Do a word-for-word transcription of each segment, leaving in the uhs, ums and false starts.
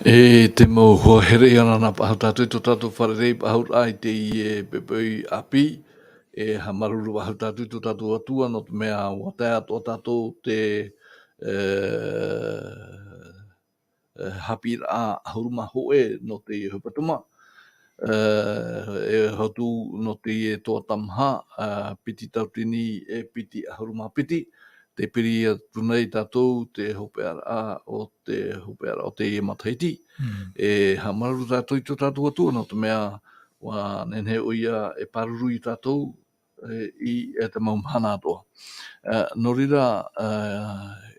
E te mau hoa here, ʻia ora na paʻi tātou i tō tātou fare rei paʻi ra i teie poʻipoʻi ʻāpī. E haʻamāuruuru paʻi tātou i tō tātou Atua, nō te mea ʻua tae atoʻa tātou te, e, e, haʻapiʻiraʻa ʻahuru mā hōʻē nō te hepetoma. E, e hotu nō teie tuatāmaha, e, piti tauatini e piti ʻahuru mā piti, tē piri atu nei tātou te hopeʻaraʻa o te hopeʻaraʻa o teie matahiti. Mm. E haʻamāuruuru tātou i tō tātou Atua, nō te mea ʻua nehenehe ʻoia e pāruru ia tātou, e, i, e, te mau mahana atoʻa. E, nō reira, e,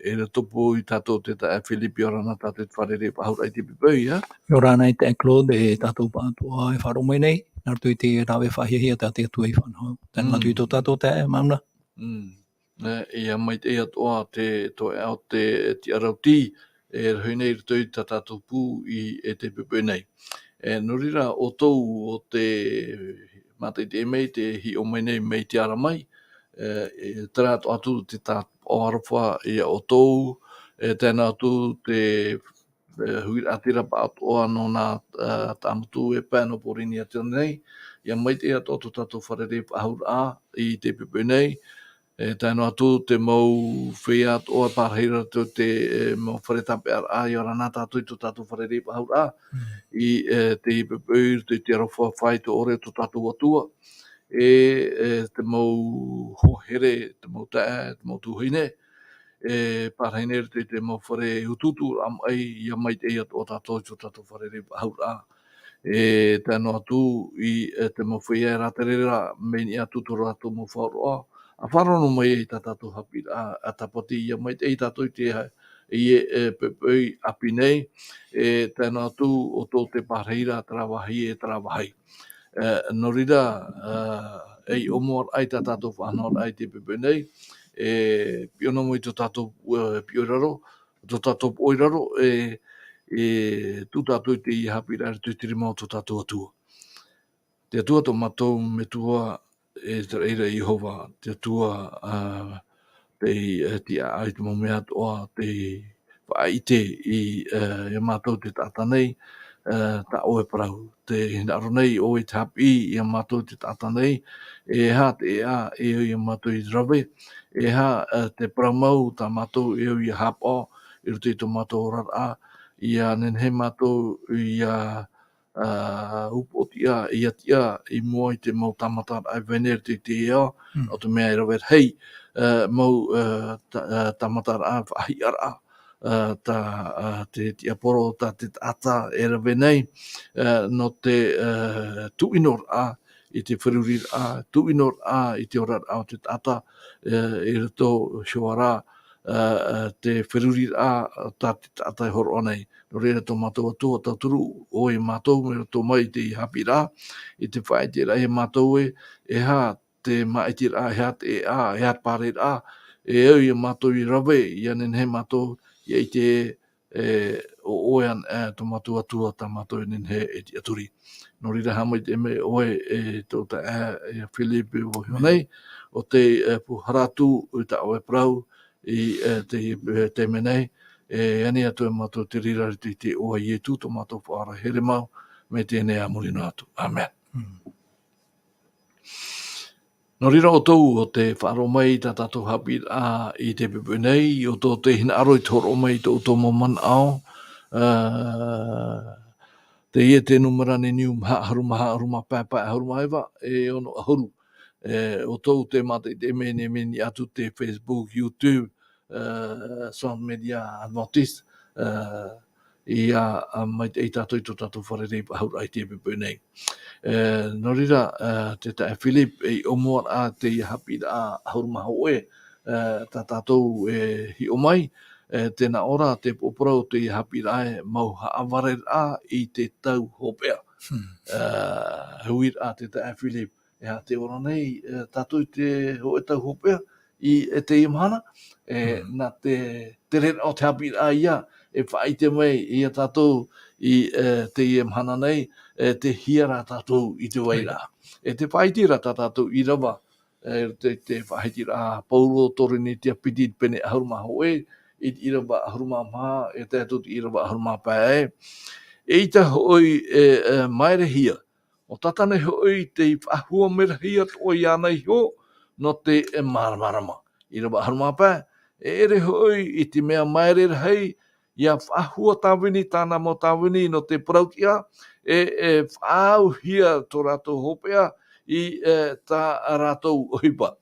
e rā tōpū ia tātou te taeaʻe Philip, ʻia ora na tātou i te fare rei paʻi ra i teie poʻipoʻi, ā? ʻIa ora na e te Claude, e tātou paʻi atoʻa e faʻaroʻo mai nei, nā roto i te rave faʻahiahia tā te Atua i faʻanaho. Tae noa atu i tō tātou taeaʻe Mauna. Mm. E, ʻia maitaʻi atoʻa te toeʻa o te tiʻarautī, e rohi nei i roto i tā tātou pū i, e te poʻipoʻi nei. E, nō reira, ʻoutou ʻo tē mātaʻitaʻi mai, tē hiʻo mai nei mai te ara mai, e, e, terā atoʻa atu te tāpaʻo aroha ia ʻoutou, e, tae noa atu te, e, huiraʻatira paʻi atoʻa nō nā, e, Tāmatu e pae nō Pōrīnetia nei, ʻia maitaʻi atoʻa tō tātou fare rei paʻi ra i te poʻipoʻi nei, e, tae noa atu te mau feiā atoʻa e pārahi ra i te, e, mau fare tāpeʻaraʻa, ʻia ora na tātou i tō tātou fare rei paʻi ra, mm, i, e, te poʻipoʻi, te, te aroha faʻaitoito o tō tātou Atua, e, e, te mau hoa here, te mau taeaʻe, te mau tuahine, e, pārahi nei i te, te mau fare utuuturaʻa maʻi, ʻia maitaʻi atoʻa tātou i tō tātou fare rei paʻi ra. E, tae noa atu i, e, te mau feiā e rātere ra, mai niʻa atu tō rātou mau faʻaroʻo, ʻa faʻaroʻo mai i tā tātou haʻapiʻiraʻa, ʻa Tāpati, ʻia maitaʻi tātou i te, i, e, poʻipoʻi ʻāpī nei, e, tae noa atu ʻoutou tē pārahi ra terā vāhi e terā vāhi. E, nō reira, e, e ʻomo ra i tā tātou faʻanahoraʻa i te poʻipoʻi nei, e, piʻo noa mai tō tātou, e, piʻo i raro, tō tātou poʻo i raro, e, e tuʻu tātou i te haʻapiʻiraʻa i roto i te rima o tō tātou Atua. Te Atua tō mātou Metua, e te reira Iehova, te Atua, a, tei, e, tiʻa i te mau mea atoʻa, tei faʻaʻite i, e, ia mātou te taʻata nei, e, tā ʻoe parau. Tē hinaʻaro nei ʻoe i te haʻapiʻi ia mātou te taʻata nei, e aha te ʻēʻa, e ʻoia mātou i rave, e aha, e, te parau mau tā mātou e ʻoia haʻapaʻo i roto i tō mātou oraraʻa, ʻia nehenehe mātou ʻia, a, upoʻotiʻa, ʻia tiʻa i mua i te mau tāmataraʻa e vai nei i roto i te ao, mm, nō te mea e rave rahi, e, mau, e, tā-, e, tāmataraʻa faʻahiʻaraʻa, e, tā, e, te tiaporo, tā te taʻata e rave nei, e, nō te, e, tūʻinoraʻa i te feruriraʻa, tūʻinoraʻa i te oraraʻa o te taʻata, e, i roto ihoā ra, e, e, te feruriraʻa tā te taʻata e hōroʻa nei. Nō reira tō mātou Atua, tauturu ʻoe ia mātou, mai roto mai i te haʻapiʻiraʻa, i te faʻaʻiteraʻa ia mātou ē, e aha te māʻitiraʻa, e aha te ʻēʻa, e aha te pārahiraʻa, e au ia mātou i rave, ʻia nehenehe mātou ʻia ʻite ē, ʻo ʻoe anaʻe tō mātou Atua tā mātou e nehenehe e tiʻaturi. Nō reira, haʻamaitaʻi mai ʻoe, e tō taeaʻe, e Philip, e vaiiho nei, ʻo tē, e, pūhara atu i tā ʻoe parau, i, e, te, e, taime nei, e ani atu ia mātou te reira i te iʻoa o Ietu, tō mātou Faʻaora here mau, mai teie nei ā muri noa atu. ʻĀmene. Mm. Nō reira, ʻoutou, ʻo tē faʻaroʻo mai i tā tātou haʻapiʻiraʻa i te poʻipoʻi nei, ʻoutou tē hinaʻaro i te hōroʻa mai i tō ʻoutou mau manaʻo, ā, teie te nūmera nei, niu maha ʻahuru mā, ʻahuru mā pae, pae ʻahuru mā iva, e ono ʻahuru. E, ʻoutou tē mātaʻitaʻi mai nei, mai niʻa atu te Facebook, YouTube, e, Sound Media Adventist, e, ʻia, a, maitaʻi tātou i tō tātou fare rei paʻi ra i te poʻipoʻi nei. E, nō reira, e, te taeaʻe Philip, e ʻōmua ra teie haʻapiʻiraʻa ʻahuru mā hōʻē, e, tā tātou e hiʻo mai, e, tē nā ʻō ra te poroʻi o teie haʻapiʻiraʻa ē, mau haʻavareraʻa i te tau hopeʻa. Hmm. E, huiraʻa te taeaʻe Philip, e aha tē ora nei, e, tātou i te hōʻē tau hopeʻa i, e, teie mahana, e, mm, nā te tereraʻa o te haʻapiʻiraʻa ïa, e faʻaʻite mai ia tātou i, e, teie mahana nei, e, tē hia ra tātou i te vai ra. Right. E tē faʻaʻite ra tā tātou ʻīrava, e, te, te faʻahitiraʻa a Paulo Korinetia piti pene ʻahuru mā hōʻē, i te ʻīrava ʻahuru mā maha, e tae atu i te ʻīrava ʻahuru mā pae. E ʻeita hoʻi e, e, maerehia. ʻO Tātane hoʻi tei faʻahua merahi atoʻa iāna iho, nō te, e, māramarama. ʻĪrava ʻahuru mā pae. E ʻere hoʻi i te mea maere rahi, ʻia faʻahua tāvini tāna mau tāvini nō te parauʻtiʻa, e, e faʻaauhia tō rātou hopeʻa i, e, tā rātou ʻohipa.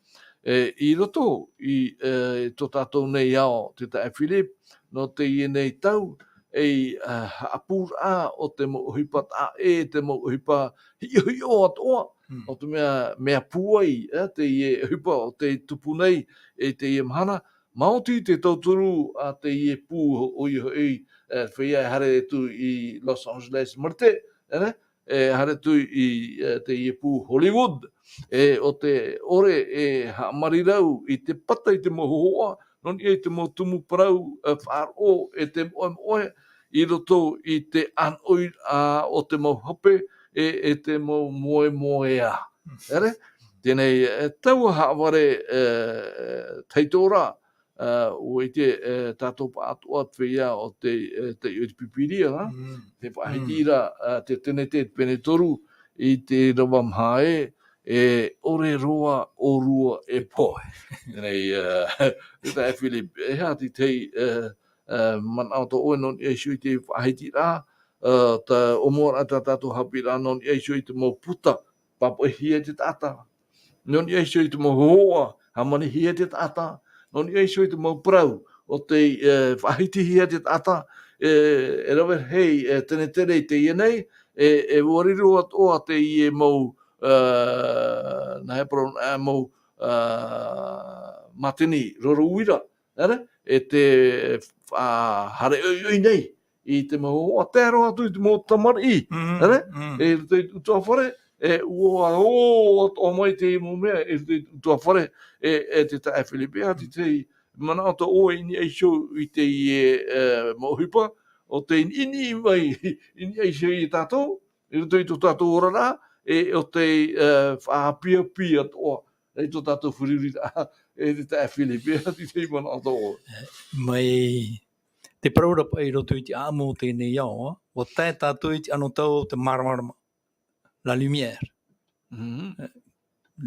E, i roto i, e, tō tātou nei ao, te taeaʻe Philip, nō teie nei tau, ei, e, haʻapūraʻa o te mau ʻohipa taʻa ʻē, te mau ʻohipa hiʻohiʻo atoʻa, Mm. ʻo te mea, mea pūai, e, teie ʻohipa ʻo tei tupu nei, e teie mahana, maoti te tauturu a teie pū ʻoia hoʻi, e, feiā e haere atu i Los Angeles Marite, e, e haere atu i, e, teie pū Hollywood, e, ʻo te ʻore e haʻamarirau i te pata i te mau hōhoʻa, nō niʻa i te mau tumu parau, e, faʻaroʻo, e te moemoe, i roto i te ʻānoʻiraʻa o te mau hape, e, e te mau moemoeā. Mm. Ere? Teie nei, e, taua haʻavare, e, tahito ra, e, ʻua ʻite, e, tātou pāʻatoʻa te feiā ʻo te, e, taiʻo i te Pīpīria, ha? Mm. Te faʻahiti Mm. ra, e, te Tenete pene toru i te ʻīrava maha e, e ʻore roa ʻōrua e pohe. Teie nei, e, te taeaʻe Philip, e aha te tahi, e, e, manaʻo tō ʻoe nō niʻa iho i te faʻahitiraʻa, e, te ʻōmuaraʻa tā tātou haʻapiʻiraʻa nō niʻa iho i te mau puta, pāpaʻihia e te taʻata. Nō niʻa iho i te mau hōhoʻa, hāmanihia e te taʻata. Nō niʻa iho i te mau parau, ʻo tei, e, faʻahitihia e te taʻata, e, e rave rahi, e, tenetere i teie nei, e, e ʻua riro atoʻa teie mau, e, nā hea parau, e, mau, e, mātini roro uira, ere? E te, a, haere ʻoiʻoi nei i te mau hōhoʻa, tae roa atu i te mau tamariʻi, Mm, ere? mm. E roto i te ʻutuāfare, e ʻua ō atoʻa mai te mau mea, e roto i te ʻutuāfare, e, e te taeaʻe Philip, e aha te tahi manaʻo tō ʻoe i niʻa iho i teie, e, mau ʻohipa, ʻo tei niʻiniʻi mai, i niʻa iho ia tātou, i roto i tō tātou oraraʻa, e, ʻo tei, e, faʻaʻāpīʻāpī atoʻa, i tō tātou fārereiraʻa, e te taeaʻe Philip, e aha te tahi manaʻo tō ʻoe. Mai te parau ra paʻi i roto i te ʻāʻamu o teie nei ao, ʻua tae tātou i te anotau o te māramarama. La lumière. Mhm.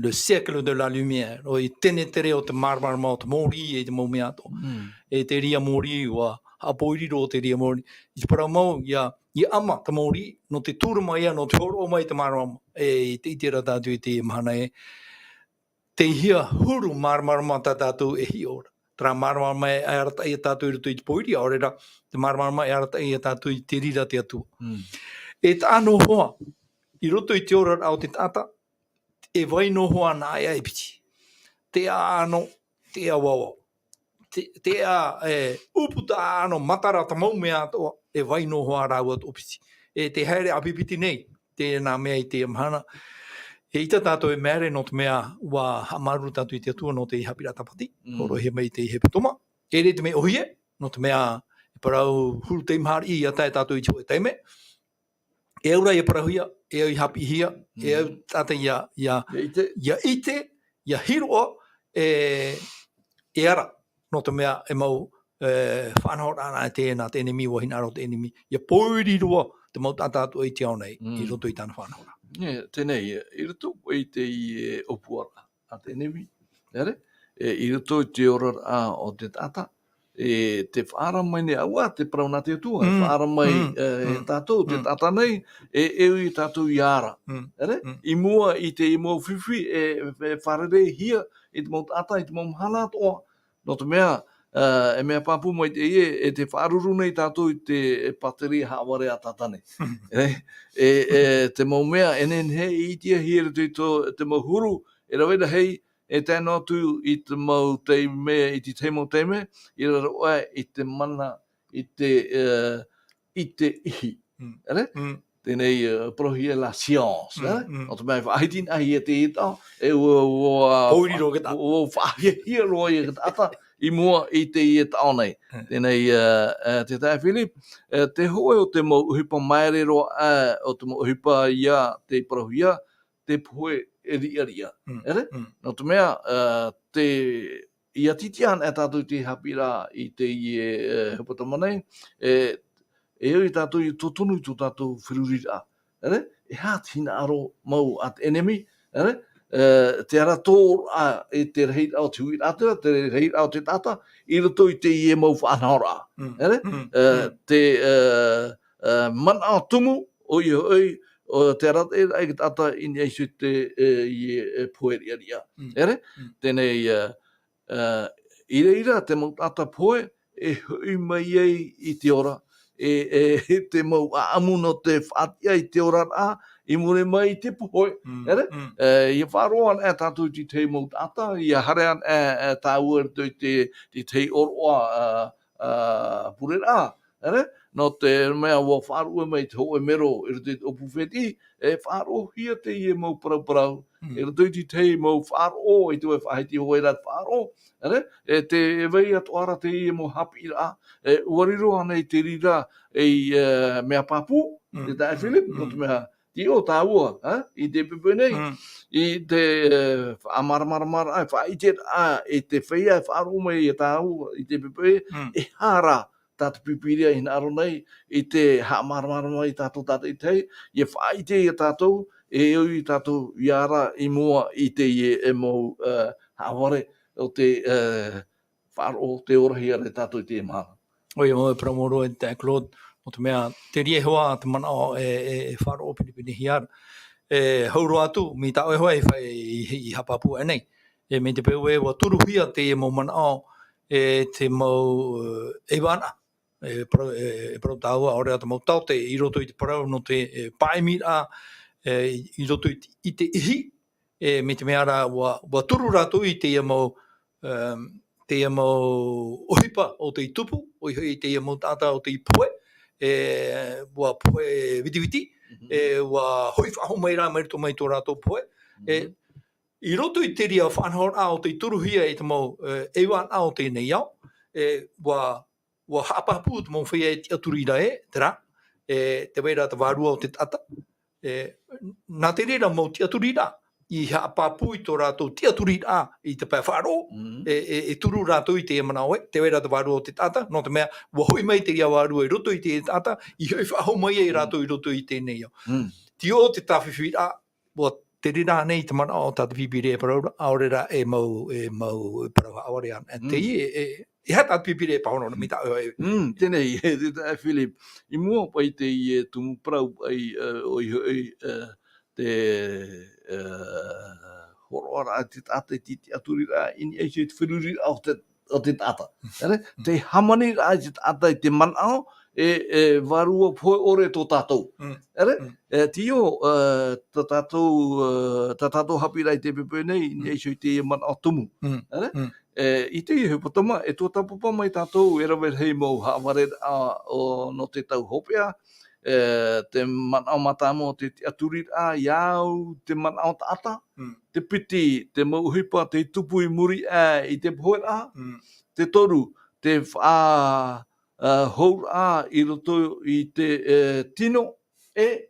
Le siècle de la lumière. ʻO te tenetere o te māramarama, o te mōrī, e te mau mea atoʻa. Mm. E te reira mōrī, ʻua haʻapōiri roa te reira mōrī. I te parau mau, ʻia, ʻia ʻama te mōrī, nō te tūrama ia, nō te hōroʻa mai te māramarama. E, i te, i te ʻite ra tātou i te mahana e, tei hea huru māramarama tā tātou e hiʻo ra. Terā māramarama e arataʻi ia tātou i roto i te pōiri, ʻaore rā, te māramarama e arataʻi ia tātou i te reira te Atua. Mm. E taʻa noa hoʻi, i roto i te oraraʻa o te taʻata, e vai noa hoʻi nā ʻāiʻa e piti. Te ʻāʻano, te ʻāvaʻava. Te, te ʻā, e, ʻūputa ʻāʻano matara te mau mea atoʻa, e vai noa hoʻi rāua atoʻa piti. E tē haere ʻāpipiti nei, teie nā mea i teie mahana. E ʻita tātou e maere nō te mea ʻua haʻamāuruuru tātou i te Atua nō te haʻapiʻiraʻa tāpati, Mm. hōroʻahia mai i te hepetoma. E ʻere i te mea ʻōhie, nō te mea e parau huru teimaha riʻi ʻia tae tātou i te hōʻē taime. E au rā ʻia parauhia, e au ʻia haʻapiʻihia, e au Mm. tātou ʻia, ʻia, ʻIa ʻite. ʻia ʻite, ʻia hiroʻa, e, e ara, nō te mea e mau, e, faʻanahoraʻa nā te, nā te ʻenemi, ʻua hinaʻaro te ʻenemi, ʻia pōiri roa te mau taʻata atoʻa i te ao nei, i Mm. roto i tāna faʻanahoraʻa. E, teie nei, i roto i te, e, ʻōpuaraʻa a te ʻenemi, ere? E, i roto i te oraraʻa o te taʻata, e, tē faʻaara mai nei, ʻaua te parau nā te Atua, e Mm, faʻaara mai, mm, e, mm, tātou, te mm. taʻata nei, e, e ui tātou ʻia ara. Mm, Ere? mm. I mua i te, i mua fifi, e, e fārereihia i te mau taʻata, i te mau mahana atoʻa. Nō te mea, e, e mea pāpū mai te, e, e tē faʻaruru nei tātou i te, e, pāteria haʻavare a Tātane. E, e, e te mau mea, e nehenehe e ʻitehia i roto i tō, te mau huru, e rave rahi, e tae noa atu i te mau taime, i te tahi mau taime, i raro aʻe i te mana, i te, e, i te ihi. Mm. Ere? Mm. Teie nei, e, parauhia la science, Mm, e? mm. Nō te mea e faʻahitihia te ʻita, e ʻua, ʻua, Pōiri roa te taʻata. ʻua faʻahiahia roa ia te taʻata, i mua i teie taʻo nei. Mm. Teie nei, e, e, te taeaʻe Philip, e, te hōʻē o te mau ʻohipa maere roa, e, o te mau ʻohipa ia tei parauhia, te pohe e riʻariʻa. Mm, Ere? mm. Nō te mea, e, te, ia titi ana e tātou te haʻapiʻiraʻa i teie, e, hepetoma nei, e, e ʻoi tātou i totonu i tō tātou feruriraʻa. ʻEre, e aha te hinaʻaro mau a te ʻenemi, ʻere, e, te ara tōraʻa i te rahiraʻa o te huiraʻatira, te rahiraʻa o te taʻata, i roto i teie mau faʻanahoraʻa. Mm. ʻEre, Mm. e, Mm. te, e, e, manaʻo tumu, ʻoia hoʻi, o te arataʻiraʻa i te taʻata i niʻa iho i te, e, i, e, pohe riʻariʻa. Mm. ʻEre, Mm. teie nei, e, e, i reira te mau taʻata pohe, e hoʻi mai ai i te ora, e, e, te mau ʻaʻamu nō te faʻatiʻa i te oraraʻa, i muri mai i te pohe. Mm, ʻEre, mm. e, ia faʻaroʻo ana e tātou i te tahi mau taʻata, ia haere ana e, e, tāua i roto i te, te tahi ʻōroʻa, e, e, pureraʻa, ʻere, nō te mea ʻua faʻaruʻe mai te hōʻē mero i roto i te ʻōpū fētiʻi, e faʻaroʻohia teie mau parauparau, Mm. i roto i te tahi mau faʻaroʻo, i te vai faʻahiti hoʻi ra te faʻaroʻo, ʻere, e te, e vai atoʻa ra teie mau haʻapiʻiraʻa, e, ʻua riro ana i te reira, e, e, mea pāpū, Mm, te taeaʻe mm, Philip, nō te mm. mea, tei ʻō tāua, e, i te poʻipoʻi nei, Mm. i te, e, faʻamāramaramaraʻa, e faʻaʻiteraʻa, i te feiā e faʻaroʻo mai ia tāua, i te poʻipoʻi, Mm. e aha ra, tā te Pīpīria i hinaʻaro nei, i te haʻamāramarama i tātou tātaʻitahi, ia faʻaʻite ia tātou, e ʻoi tātou, ia ara i mua i teie, e, mau, e, haʻavare o te, e, faʻaroʻo, tē orahia ra e tātou i teie mahana. ʻOia, ʻoia, parau maoro e te Claude, nō te mea, te reira hoʻi te manaʻo e, e, e faʻaroʻo pinepinehia ra. E, hau roa atu, mai tā ʻoe hoʻi i fai, i, i haʻapāpū aʻe nei. E, mai te peu ē, ʻua turuhia teie mau manaʻo, e, te mau, e, ʻeivaʻa, e, parau, e, e parau tāua, ʻaore rā te mau taote, i roto i te parau nō te, e, pāʻimiraʻa, e, i, i roto i te, i te ihi, e, mai te mea rā, ʻua, ʻua turu rātou i teie mau, em, teie mau ʻohipa o tei tupu, ʻoia hoʻi teie mau taʻata o tei pohe, e, ʻua pohe vitiviti, Mhm. e, ʻua hoʻi faʻahou mai rā mai roto mai tō rātou pohe, e, Mhm. i roto i te reira faʻanahoraʻa o tei turuhia i te mau, e, ʻeivaʻa o teie nei ao, e, ʻua, ʻua haʻapāpū te mau feiā e tiʻaturi ra ē, terā, e, tē vai ra te vārua o te taʻata, e, nā te reira mau tiʻaturiraʻa, i haʻapāpū i tō rātou tiʻaturiraʻa i te pae faʻaroʻo, Mm. e, e, e turu rātou i teie manaʻo ē, tē vai ra te vārua o te taʻata, nō te mea, ʻua hoʻi mai te reira vārua i roto i te taʻata, i hoʻi faʻahou mai ai Mm. rātou i roto i teie nei ao. Mm. Tei ʻō te tāfifiraʻa, ʻua tere rā nei te manaʻo o tā te Pīpīria e parau ra, ʻaore rā e mau, e mau, e parau haʻavare ana. Mm. Teie, e, e, e aha tā te Pīpīria e pāhono ra, mai tā ʻoe, e. Mm, teie nei, e, te, e, Philip, i mua paʻi i teie tumu parau paʻi, e, ʻoia hoʻi, e, te, e, hōroʻaraʻa te taʻata i te tiʻaturiraʻa, i niʻa iho i te feruriraʻa o te, o te taʻata. ʻEre? Mm. Te hāmaniraʻa i te taʻata i te manaʻo, e, e, vārua pohe ʻore tō tātou. Mm. ʻEre? Mm. E, tei ʻō, e, tā tātou, e, tā tātou haʻapiʻiraʻa i te poʻipoʻi nei, i Mm. niʻa iho i teie manaʻo tumu. Mm. ʻEre? Mm. E, i teie hepetoma, e tuatāpapa mai tātou, e rave rahi mau haʻavareraʻa, o, nō te tau hopeʻa, e, te manaʻo mātāmua o te tiʻaturiraʻa, ʻia au te manaʻo taʻata, Mm. te piti, te mau ʻohipa tei tupu i muri aʻe i te poheraʻa, Mm. te toru, te faʻa-, e, houraʻa i roto i te, e, tino, e,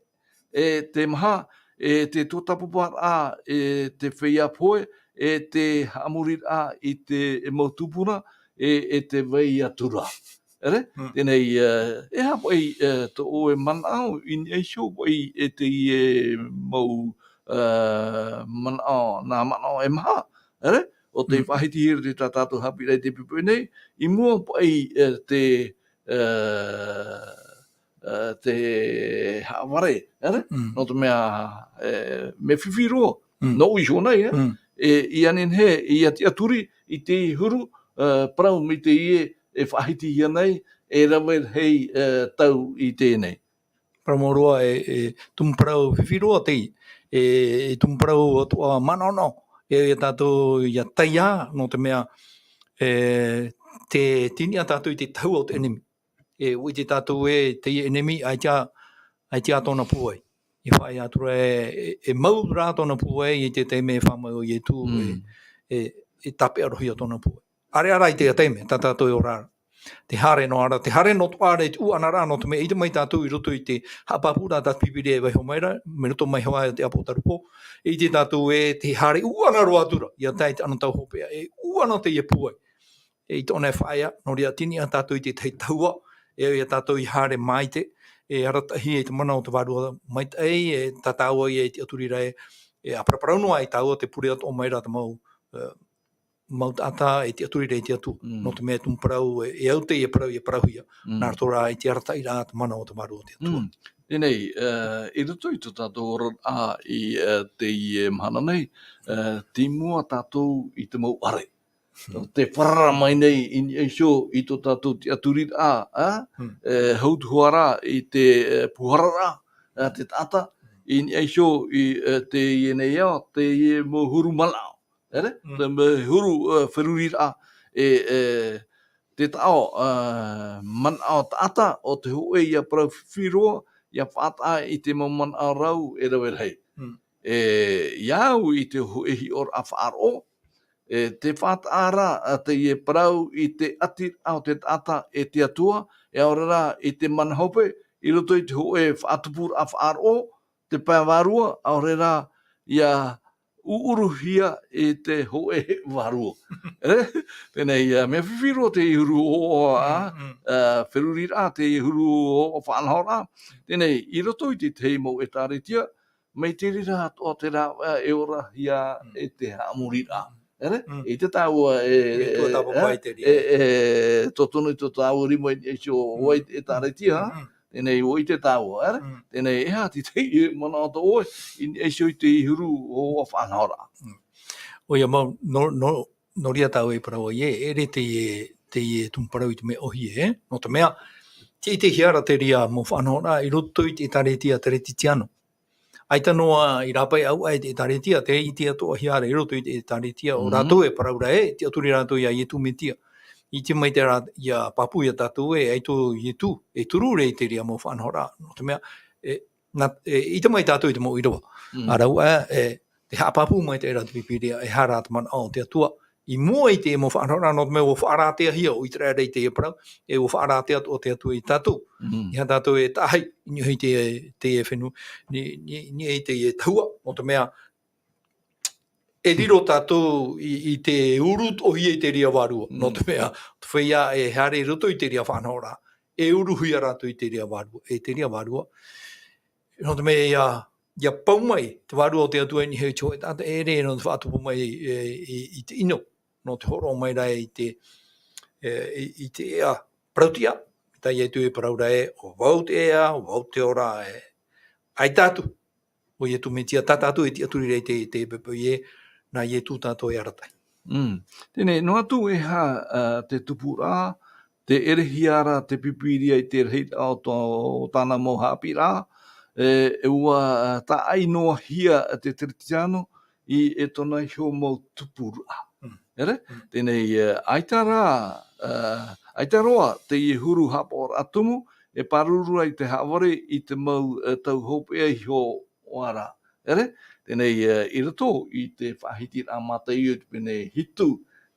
e te maha, e te tuatāpaparaʻa, e te feiā pohe, e te haʻamoriraʻa i te, e mau tupuna, e, e te vai atu ra. ʻEre? Mm. Teie nei, e, e aha paʻi, e, tō ʻoe manaʻo, i niʻa iho paʻi, e teie mau, e, manaʻo, nā manaʻo e maha, ʻere? ʻO tei Mm. faʻahitihia ra tā tātou haʻapiʻiraʻa i te poʻipoʻi nei, i mua paʻi, e, te, e, e, te haʻavare, ʻere? Mm. Nō te mea, e, mea fifi roa, Mm. nōʻu iho nei, e? Mm. E, ʻia nehenehe, ʻia tiʻaturi i te huru, e, parau mai teie e faʻahitihia nei, e rave rahi, e, tau i teie nei. Parau mau roa, e, e tumu parau fifi roa teie, e, e tumu parau atoʻa manaʻonaʻo, e, e tātou ʻia taiā, nō te mea, e, tē tiniʻa tātou i te tahua o te ʻenemi. E, ʻua ʻite tātou ē, teie ʻenemi, ʻaita, ʻaita tōna pūai. E faʻaea atu ra e, e, e mau rā tōna pūai i te taime e fā mai ʻo Ietu, Mm. e, e, e tāpeʻa roa hia tōna pūai. ʻAreʻa rā i te taime, tā tātou e ora ra. Te haere noa ra, te haere noa atoʻa ra i te ʻuʻanaraʻa nō te mea ʻite mai tātou i roto i te haʻapāpūraʻa tā te Pīpīria e vaiiho mai ra, mai roto mai hoʻi i te ʻĀpōtarupo. E ʻite tātou ē, te haere ʻuʻana roa atu ra, ʻia tae i te anotau hopeʻa, e ʻu Pūai noa teie pūai. E i tōna e faʻaea, nō reira tini a tātou i te tahi tahua, e au ia tātou i haere maite, e arataʻi ai te mana o te vārua maitaʻi, e tātāua ia e tiʻaturi ra e, e ʻāparaparau noa ai tāua te pure atoʻa mai ra te mau, e, mau taʻata e tiʻaturi ra i te Atua. Mm. Nō te mea e tumu parau, e, e au teie parau, e parauhia. Mm. Nā roto rā i te arataʻi ra te mana o te vārua o te Atua. Mm. Teie nei, e, i roto i tō tātou oraraʻa i, e, teie mahana nei, e, tei mua tātou i te mau ʻare. Mm. Te parara mai nei i niʻa iho i tō tātou tiʻaturiraʻa, a? Mm. E, hautuhara i te, e, puhararaʻa, e, te taʻata, i niʻa iho i, e, teie nei ao, teie mau huru manaʻo. Ere? Mm. Te mau huru, e, feruriraʻa, e, e, te taʻo, e, manaʻo taʻata, o te hōʻē ia parau fifi roa, ia faʻataʻa i te mau manaʻo rau e rave rahi. Mm. E, ia au i te hōʻē hiʻoraʻa faʻaroʻo, e, te faʻataʻa ra, a, teie parau i te ʻatiraʻa o te taʻata e te Atua, e ʻaore rā i te mana hope, i roto i te hōʻē faʻatupuraʻa faʻaroʻo, te pae vārua, ʻaore rā ia ʻuʻuruhia i te hōʻē vārua. E? Teie nei, a, mea fifi roa te huru ʻōʻoa, a, Mm, mm. a, feruriraʻa, te huru ʻōʻoa faʻanahoraʻa. Teie nei, i roto i te tahi mau ʻētāretia, mai te reira atoʻa te rāveʻa e orahia Mm. e te haʻamoriraʻa. Ere? Mm. I te tāua e, E tua tāpapa e, i te reira. e, e, totonu i tō tāua rima i, e, sio, Mm. ʻoia e tāretia, Mm, mm. Teie nei, ʻua ʻite tāua, ere? Mm. Teie nei, e aha te tahi e manaʻo tō ʻoe, i, e sio i te huru ʻōʻoa faʻanahoraʻa. Mm. ʻOia mau, nō, nō, nō reira tāua e parau ai, e, ʻere teie, teie tumu parau i te mea ʻōhie, e? Nō te mea, tē ʻitehia ra te reira mau faʻanahoraʻa, i roto i te ʻētāretia Teretitiano. ʻAita noa i rāpae au ai te ʻētāretia, tē ʻite atoʻahia ra i roto i te ʻētāretia, ʻo Mhm. rātou e parau ra e, tiʻaturi rātou ia Ietu Metia. ʻIte mai te rā, ia pāpū ia tātou e, ʻaita ʻo Ietu, e turu ra i te reira mau faʻanahoraʻa. Nō te mea, e, nā, e, ʻite mai tātou i te mau ʻīrava. Mm. A rāua, e, te haʻapāpū mai te reira te Pīpīria, e aha rā te manaʻo o te Atua. I mua i te mau faʻanahoraʻa, nō te mea ʻua faʻarāteahia ʻo ʻĪteraʻera i teie parau, e ʻua faʻarātea atoʻa te Atua ia tātou. Mm. Ia tātou e tahi, i niʻa i te, te fenua, ni, ni, ni i te tahua, nō te mea, e riro tātou i, i te uru ʻōhie i te reira vārua, Mm. nō te mea, te feiā e haere i roto i te reira faʻanahoraʻa, e uruhia rātou i te reira vārua, e te reira vārua. Nō te mea ia, ia pau mai te vārua o te Atua i niʻa i te hōʻē taʻata, e ʻere nō te faʻatupu mai, e, i, i te ʻino, nō te hōroʻa mai ra i te, e, i, i te ea parauʻtiʻa, tā Ietu e parau ra e, ʻo vau te ea, ʻo vau te ora, e, ʻaita atu, ʻo Ietu Metia, tā tātou e tiʻaturi ra i te, te pepe ē, nā Ietu tātou e arataʻi. Mm. Teie nei, noa atu e aha, ā, te tupuraʻa, tē ʻerehia ra te Pīpīria i te rahiraʻa o tō, o tāna mau haʻapiʻiraʻa, e, e ʻua, ā, tāʻainoahia te Teretitiano i, e tōna iho mau tupuraʻa. Mm. Ere? Mm. Teie nei, e, ʻaita rā, ā, ʻaita roa teie huru haʻapaʻoraʻa tumu, e pāruru ai te haʻavare i te mau, e, tau hopeʻa iho ʻoia ra. Ere? Teie nei, e, i roto i te faʻahitiraʻa Mataio i te pene hitu,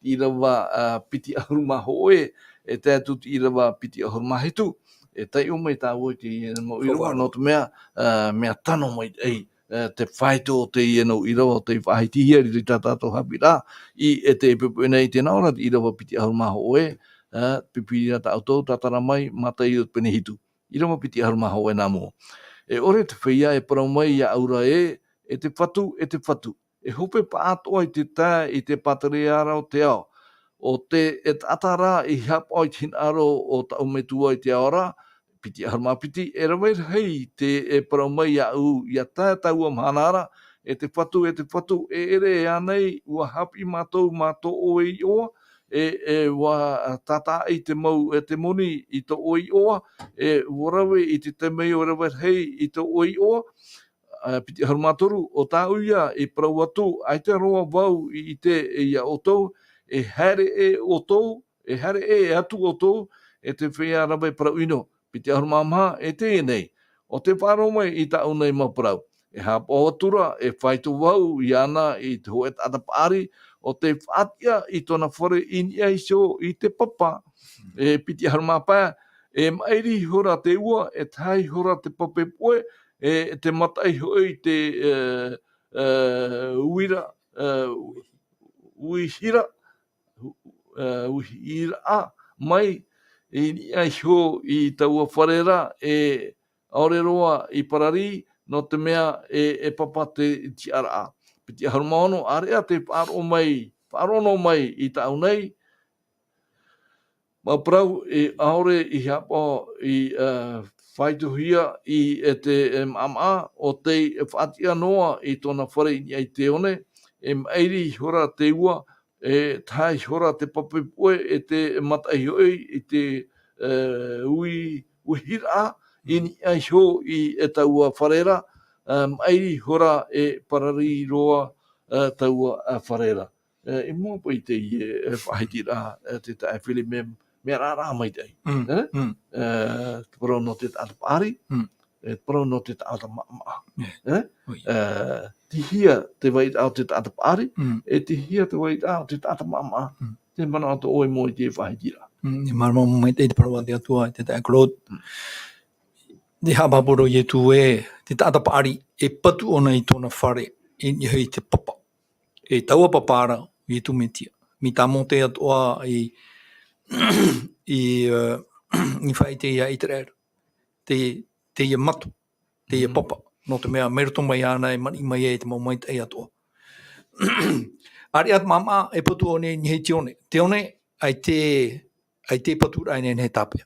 te ʻīrava, ā, piti ʻahuru mā hōʻē, e tae atu te ʻīrava piti ʻahuru mā hitu, e taiʻo mai tāua i te mau ʻīrava, Faʻaroʻo. Nō te mea, ā, mea tano maitaʻi, ā, te faito o teie mau ʻīrava, tei faʻahitihia i roto i tā tātou haʻapiʻiraʻa, i, e te pepe nei tē nā ʻō ra te ʻīrava piti ʻahuru mā hōʻē, ā, Pīpīria tā ʻoutou, tātara mai, Mataio pene hitu. ʻĪrava piti ʻahuru mā hōʻē nā mua. E ʻore te feiā e parau mai iāʻu ra ē, e te Fatu, e te Fatu, e hope pāʻatoʻa i te tae i te pātireia ra o te ao, ʻo te, e taʻata rā i haʻapaʻo i te hinaʻaro o tāʻu Metua i te ao ra, piti ʻahuru mā piti, e rave rahi te, e parau mai iāʻu, ʻia tae taua mahana ra, e te Fatu, e te Fatu, e ʻere e ānei, ʻua haʻapiʻi mātou mā tō ʻoe iʻoa, e, e ʻua tātaaʻi te mau, e te moni i tō ʻoe iʻoa, e ʻua rave i te temeio rave rahi i tō ʻoe iʻoa, ā, piti ʻahuru mā toru, ʻo tāʻu ia i parau atu, ʻaita roa vau i ʻite iā ʻoutou, e haere ʻē ʻoutou, e haere ʻē atu ʻoutou, e te feiā rave parau ʻino, piti ʻahuru mā maha, e teie nei, ʻo tē faʻaroʻo mai i tāʻu nei mau parau, e haʻapaʻo atu ra, e faito vau iāna i te hōʻē taʻata paʻari, ʻo tē faʻatiʻa i tōna fare i niʻa iho i te papa, e piti ʻahuru mā pae, e maʻiri ihora te ua, e tahaʻi ihora te pape poʻe, e te mataʻi hoʻi te, e, e, uira, e, uihira, uiraʻa mai i niʻa iho i taua fare ra, e ʻaore roa i pararī, nō te mea e papa te tiʻaraʻa. Piti ʻahuru mā ono, ʻāreʻa te faʻaroʻo mai, faʻaroʻo noa mai i tāʻu nei mau parau, e ʻaore i haʻapaʻo i faʻaitohia i te maʻamaʻa, ʻo tei faʻatiʻa noa i tōna fare i niʻa i te one. E maʻiri ihora te ua, e tahi ihora te pape puʻe, e te mataʻi hoʻi i te uihiraʻa i niʻa iho i taua fare ra. Maʻiri ihora e pararī roa taua fare ra. I mua paʻi i teie faʻahitiraʻa, te taeaʻe Philip, mea raʻaraʻa maitaʻi te parau nō te taʻata paʻari, te parau nō te taʻata maʻamaʻa. Tei hea te vairaʻa o te taʻata paʻari, e tei hea te vairaʻa o te taʻata maʻamaʻa? Te manaʻo atoʻa ʻoe i mua i teie faʻahitiraʻa? E māramarama maitaʻi te parau a te Atua, te taeaʻe Claude. Te haʻapāpū ra o Ietu ē, te taʻata paʻari e patu ʻōna i tōna fare i niʻa i te papa. E taua papa ra, Ietu Metia. Mai tā Mōte atoʻa i, i, i faʻaʻite ia ʻĪteraʻera. Te, teie mato, teie papa. Nō te mea, mai roto mai iāna e maniʻi mai ai te mau maitaʻi atoʻa. ʻĀreʻa te maʻamaʻa e patu ʻōna i niʻa i te one. Te one, ʻaita, ʻaita e patu ra e nehenehe e tāpeʻa.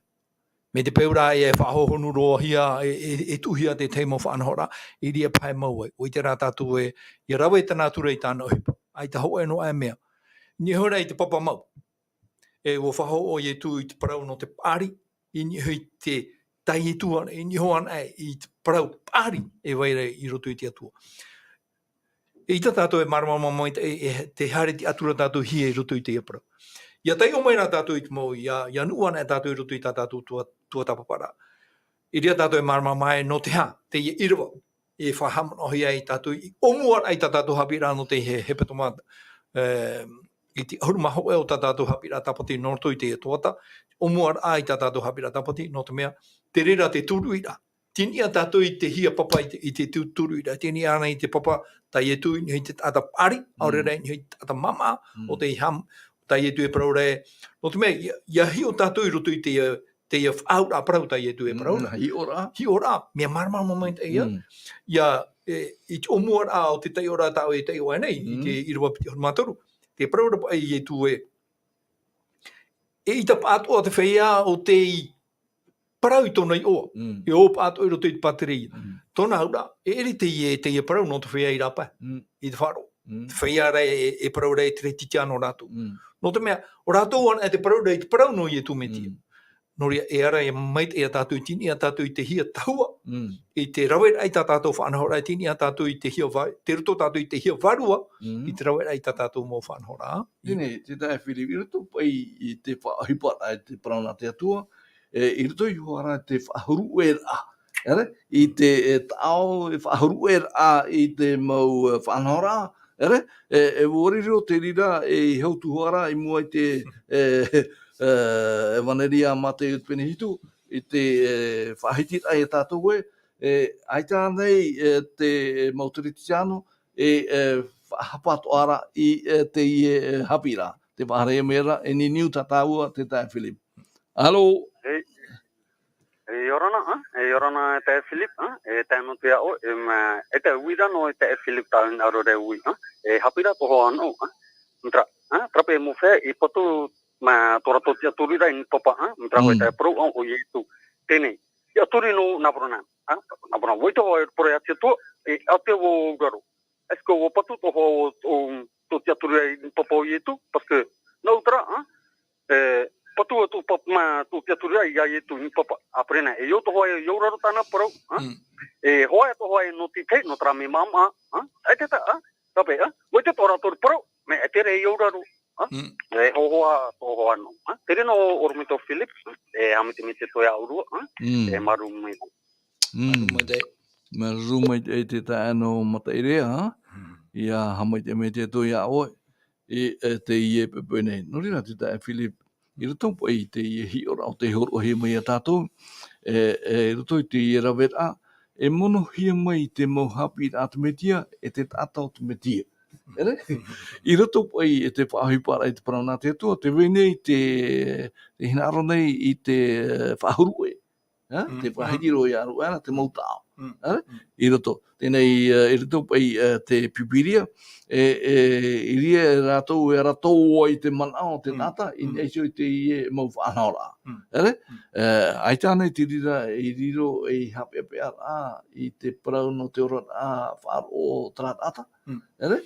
Mai te peu ra e faʻahohonu roa hia, e, e, e tuʻuhia te tahi mau faʻanahoraʻa, i reira paʻi e mau ai. ʻUa ʻite rā tātou ē, ʻia rave te natura i tāna ʻohipa. ʻAita hōʻē noa aʻe mea. Niʻa iho ra i te papa mau. E ʻua faʻahoʻo Ietu i te parau nō te paʻari, i niʻa i te tahi Ietu ana, i niʻa iho ana aʻe i te parau paʻari e vai ra i roto i te Atua. ʻEita tātou e māramarama maitaʻi, e, e, tē haere tiʻa atu ra tātou hia i roto i teie parau. ʻIa taiʻo mai rā tātou i te mau, ʻia, ʻia nuʻu ana tātou i roto i tā tātou tua, tuatāpaparaʻa. I reira tātou e māramarama ai nō te aha, teie ʻīrava, e faʻahaʻamanaʻohia ai tātou i ʻōmuaraʻa i tā tātou haʻapiʻiraʻa nō te he-, hepetoma, e, i te ʻahuru mā hōʻē o tā tātou haʻapiʻiraʻa tāpati nō roto i te Toata, ʻōmuaraʻa i tā tātou haʻapiʻiraʻa tāpati, nō te mea, te reira te tūruʻiraʻa. Tei niʻa tātou i te hia papa i te, i te tū-, tūruʻiraʻa. Tei niʻa ānei te papa, tā Ietu i niʻa i te taʻata paʻari, ʻaore rā i niʻa i te taʻata maʻamaʻa, ʻo tei ham-, tā Ietu e parau ra ē. Nō te mea, ʻia, ʻia hiʻo tātou i roto i te, teie faʻaauraʻa parau tā Ietu e parau ra. Hiʻoraʻa. Hiʻoraʻa, mea māramarama maitaʻi ïa. ʻIa, e, i te ʻōmuaraʻa o te taiʻoraʻa tāʻu e taiʻo aʻe nei, i te ʻīrava piti ʻahuru mā toru. Tē parau ra paʻi Ietu ē. ʻEita pāʻatoʻa te feiā ʻo tei parau i tōna iʻoa. E ō pāʻatoʻa i roto i te pātireia. Tōna auraʻa, e ʻere teie, teie parau nō te feiā i rāpae. I te faʻaroʻo. Te feiā ra e, e parau ra e teretitiano rātou. Nō te mea, ʻo rātou ana e te parau ra i te parau nō Ietu Metia. Nō reira, e ara e maitaʻi ia tātou, tei niʻa tātou i te hia tahua, i te raveraʻa i tā tātou faʻanahoraʻa, tei niʻa tātou i te hia va-, tei roto tātou i te hia vārua, i te raveraʻa i tā tātou mau faʻanahoraʻa. Teie, te taeaʻe Philip, i roto paʻi i te faʻaʻohiparaʻa, i te parau nā te Atua, e, i roto iho ā rā te faʻahuruʻeraʻa, ʻere, i te, e, taʻo, e faʻahuruʻeraʻa i te mau, e, faʻanahoraʻa, ʻere, e, e ʻua riro te reira, e, i hau tuhaʻa ra, i mua i te, e, e, ʻEvaneria a Māteo i te pene hitu, i te, e, faʻahitiraʻa ia tātou ē, e, ʻaita ānei, e, te mau Teretitiano, e, e, faʻahapa atoʻa ra i, e, teie, e, haʻapiʻiraʻa. Tē faʻahaere mai ra, e niniu tā tāua, te taeaʻe Philip. Alo? E, e, ʻia ora na, ā, e, ʻia ora na, e taeaʻe Philip, ā, e tae noa atu iā ʻoe, e, mā, e te uira nō, e taeaʻe Philip, tā ʻoe i hinaʻaro ra e ui, ā, e haʻapiʻiraʻa tohu ā nō, ā, terā, ā, terā paʻi e mea fea, i patu, mā, tō rātou tiʻaturi ra i niʻa i te papa, ā, terā hoʻi tā e parau, ā, ʻo Ietu. Teie, tiʻaturi nō nā parau nā, ā, nā parau nā, ʻua ʻite hoʻi, e parau a te Atua, e, ʻaita vau i auraro. Est-ce que ʻua patu tō hoa o, o, tō tiʻaturi ra i niʻa i te papa o Ietu? Parce que, nāʻu terā, ā, e, patu atu pa-, mā, tō tiʻaturi ra iā Ietu i niʻa i te papa. ʻĀpō nā, e ʻia ʻite hoʻi, e ʻia auraro tāna parau, ā? E, hoʻi tō hoa e nō te tahi, nō terā mea maʻamaʻa, ā? E te ta-, ā? Tāpē, ā? ʻUa ʻite tō rātou parau, mea ʻaita rā e ʻia auraro, ā? E hohoʻa, tō hoa nō, ā? Terā nō ʻorometua Philip, e haʻamaitaʻi maitaʻi atoʻa iā ʻoe, ā? E māuruuru maitaʻi. Mm. Māuruuru maitaʻi. Māuruuru maitaʻi te taeaʻe nō Mataʻireʻa, ā? Mm. ʻIa haʻamaitaʻi maitaʻi atoʻa iā ʻoe, i, e, teie poʻipoʻi nei. Nō reira, te taeaʻe Philip, i roto paʻi i teie hiʻoraʻa o tē hōroʻahia mai iā tātou, e, e, i roto i teie raveraʻa, e monohia mai te mau haʻapiʻiraʻa a te Metia, e te taʻata o te Metia. ʻEre? I roto paʻi i te faʻaʻohiparaʻa i te parau nā te Atua, tē vai nei te, te hinaʻaro nei i te faʻahuru ʻē. Te faʻahiti roa ia rua, te mau taʻo. ʻEre? I roto. Teie nei, i roto paʻi te Pīpīria, e, e, i reira rātou e ara tō ai te manaʻo o te taʻata, i niʻa iho i teie mau faʻanahoraʻa. ʻEre? E, ʻaita ānei te reira, i riro ei haʻapeʻapeʻaraʻa i te parau nō te oraraʻa faʻaroʻo o terā taʻata. ʻEre?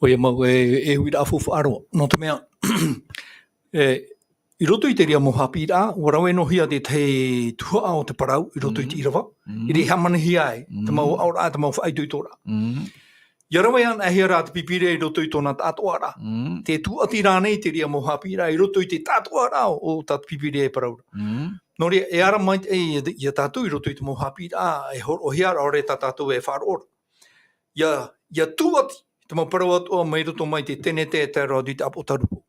ʻOia mau, e, e uiraʻa faufaʻa roa. Nō te mea, e, i roto i te reira mau haʻapiʻiraʻa, ʻua rave noa hia te tahi tuhaʻa o te parau, i roto i te ʻīrava. I reira e hāmanihia ai, te mau aʻoraʻa, te mau faʻaitoitoraʻa. ʻIa rave anaʻe hia rā te Pīpīria i roto i tōna tāʻātoʻaraʻa. Tē tūʻati rānei te reira mau haʻapiʻiraʻa i roto i te tāʻātoʻaraʻa o, o tā te Pīpīria e parau ra. Nō reira, e ara mai, e, ia tātou i roto i te mau haʻapiʻiraʻa, e hōroʻahia ra, ʻaore tā tātou e faʻaroʻo ra. ʻIa, ʻia tūʻati te mau parau atoʻa mai roto mai te Tenete e tae roa atu i te Apotarupo.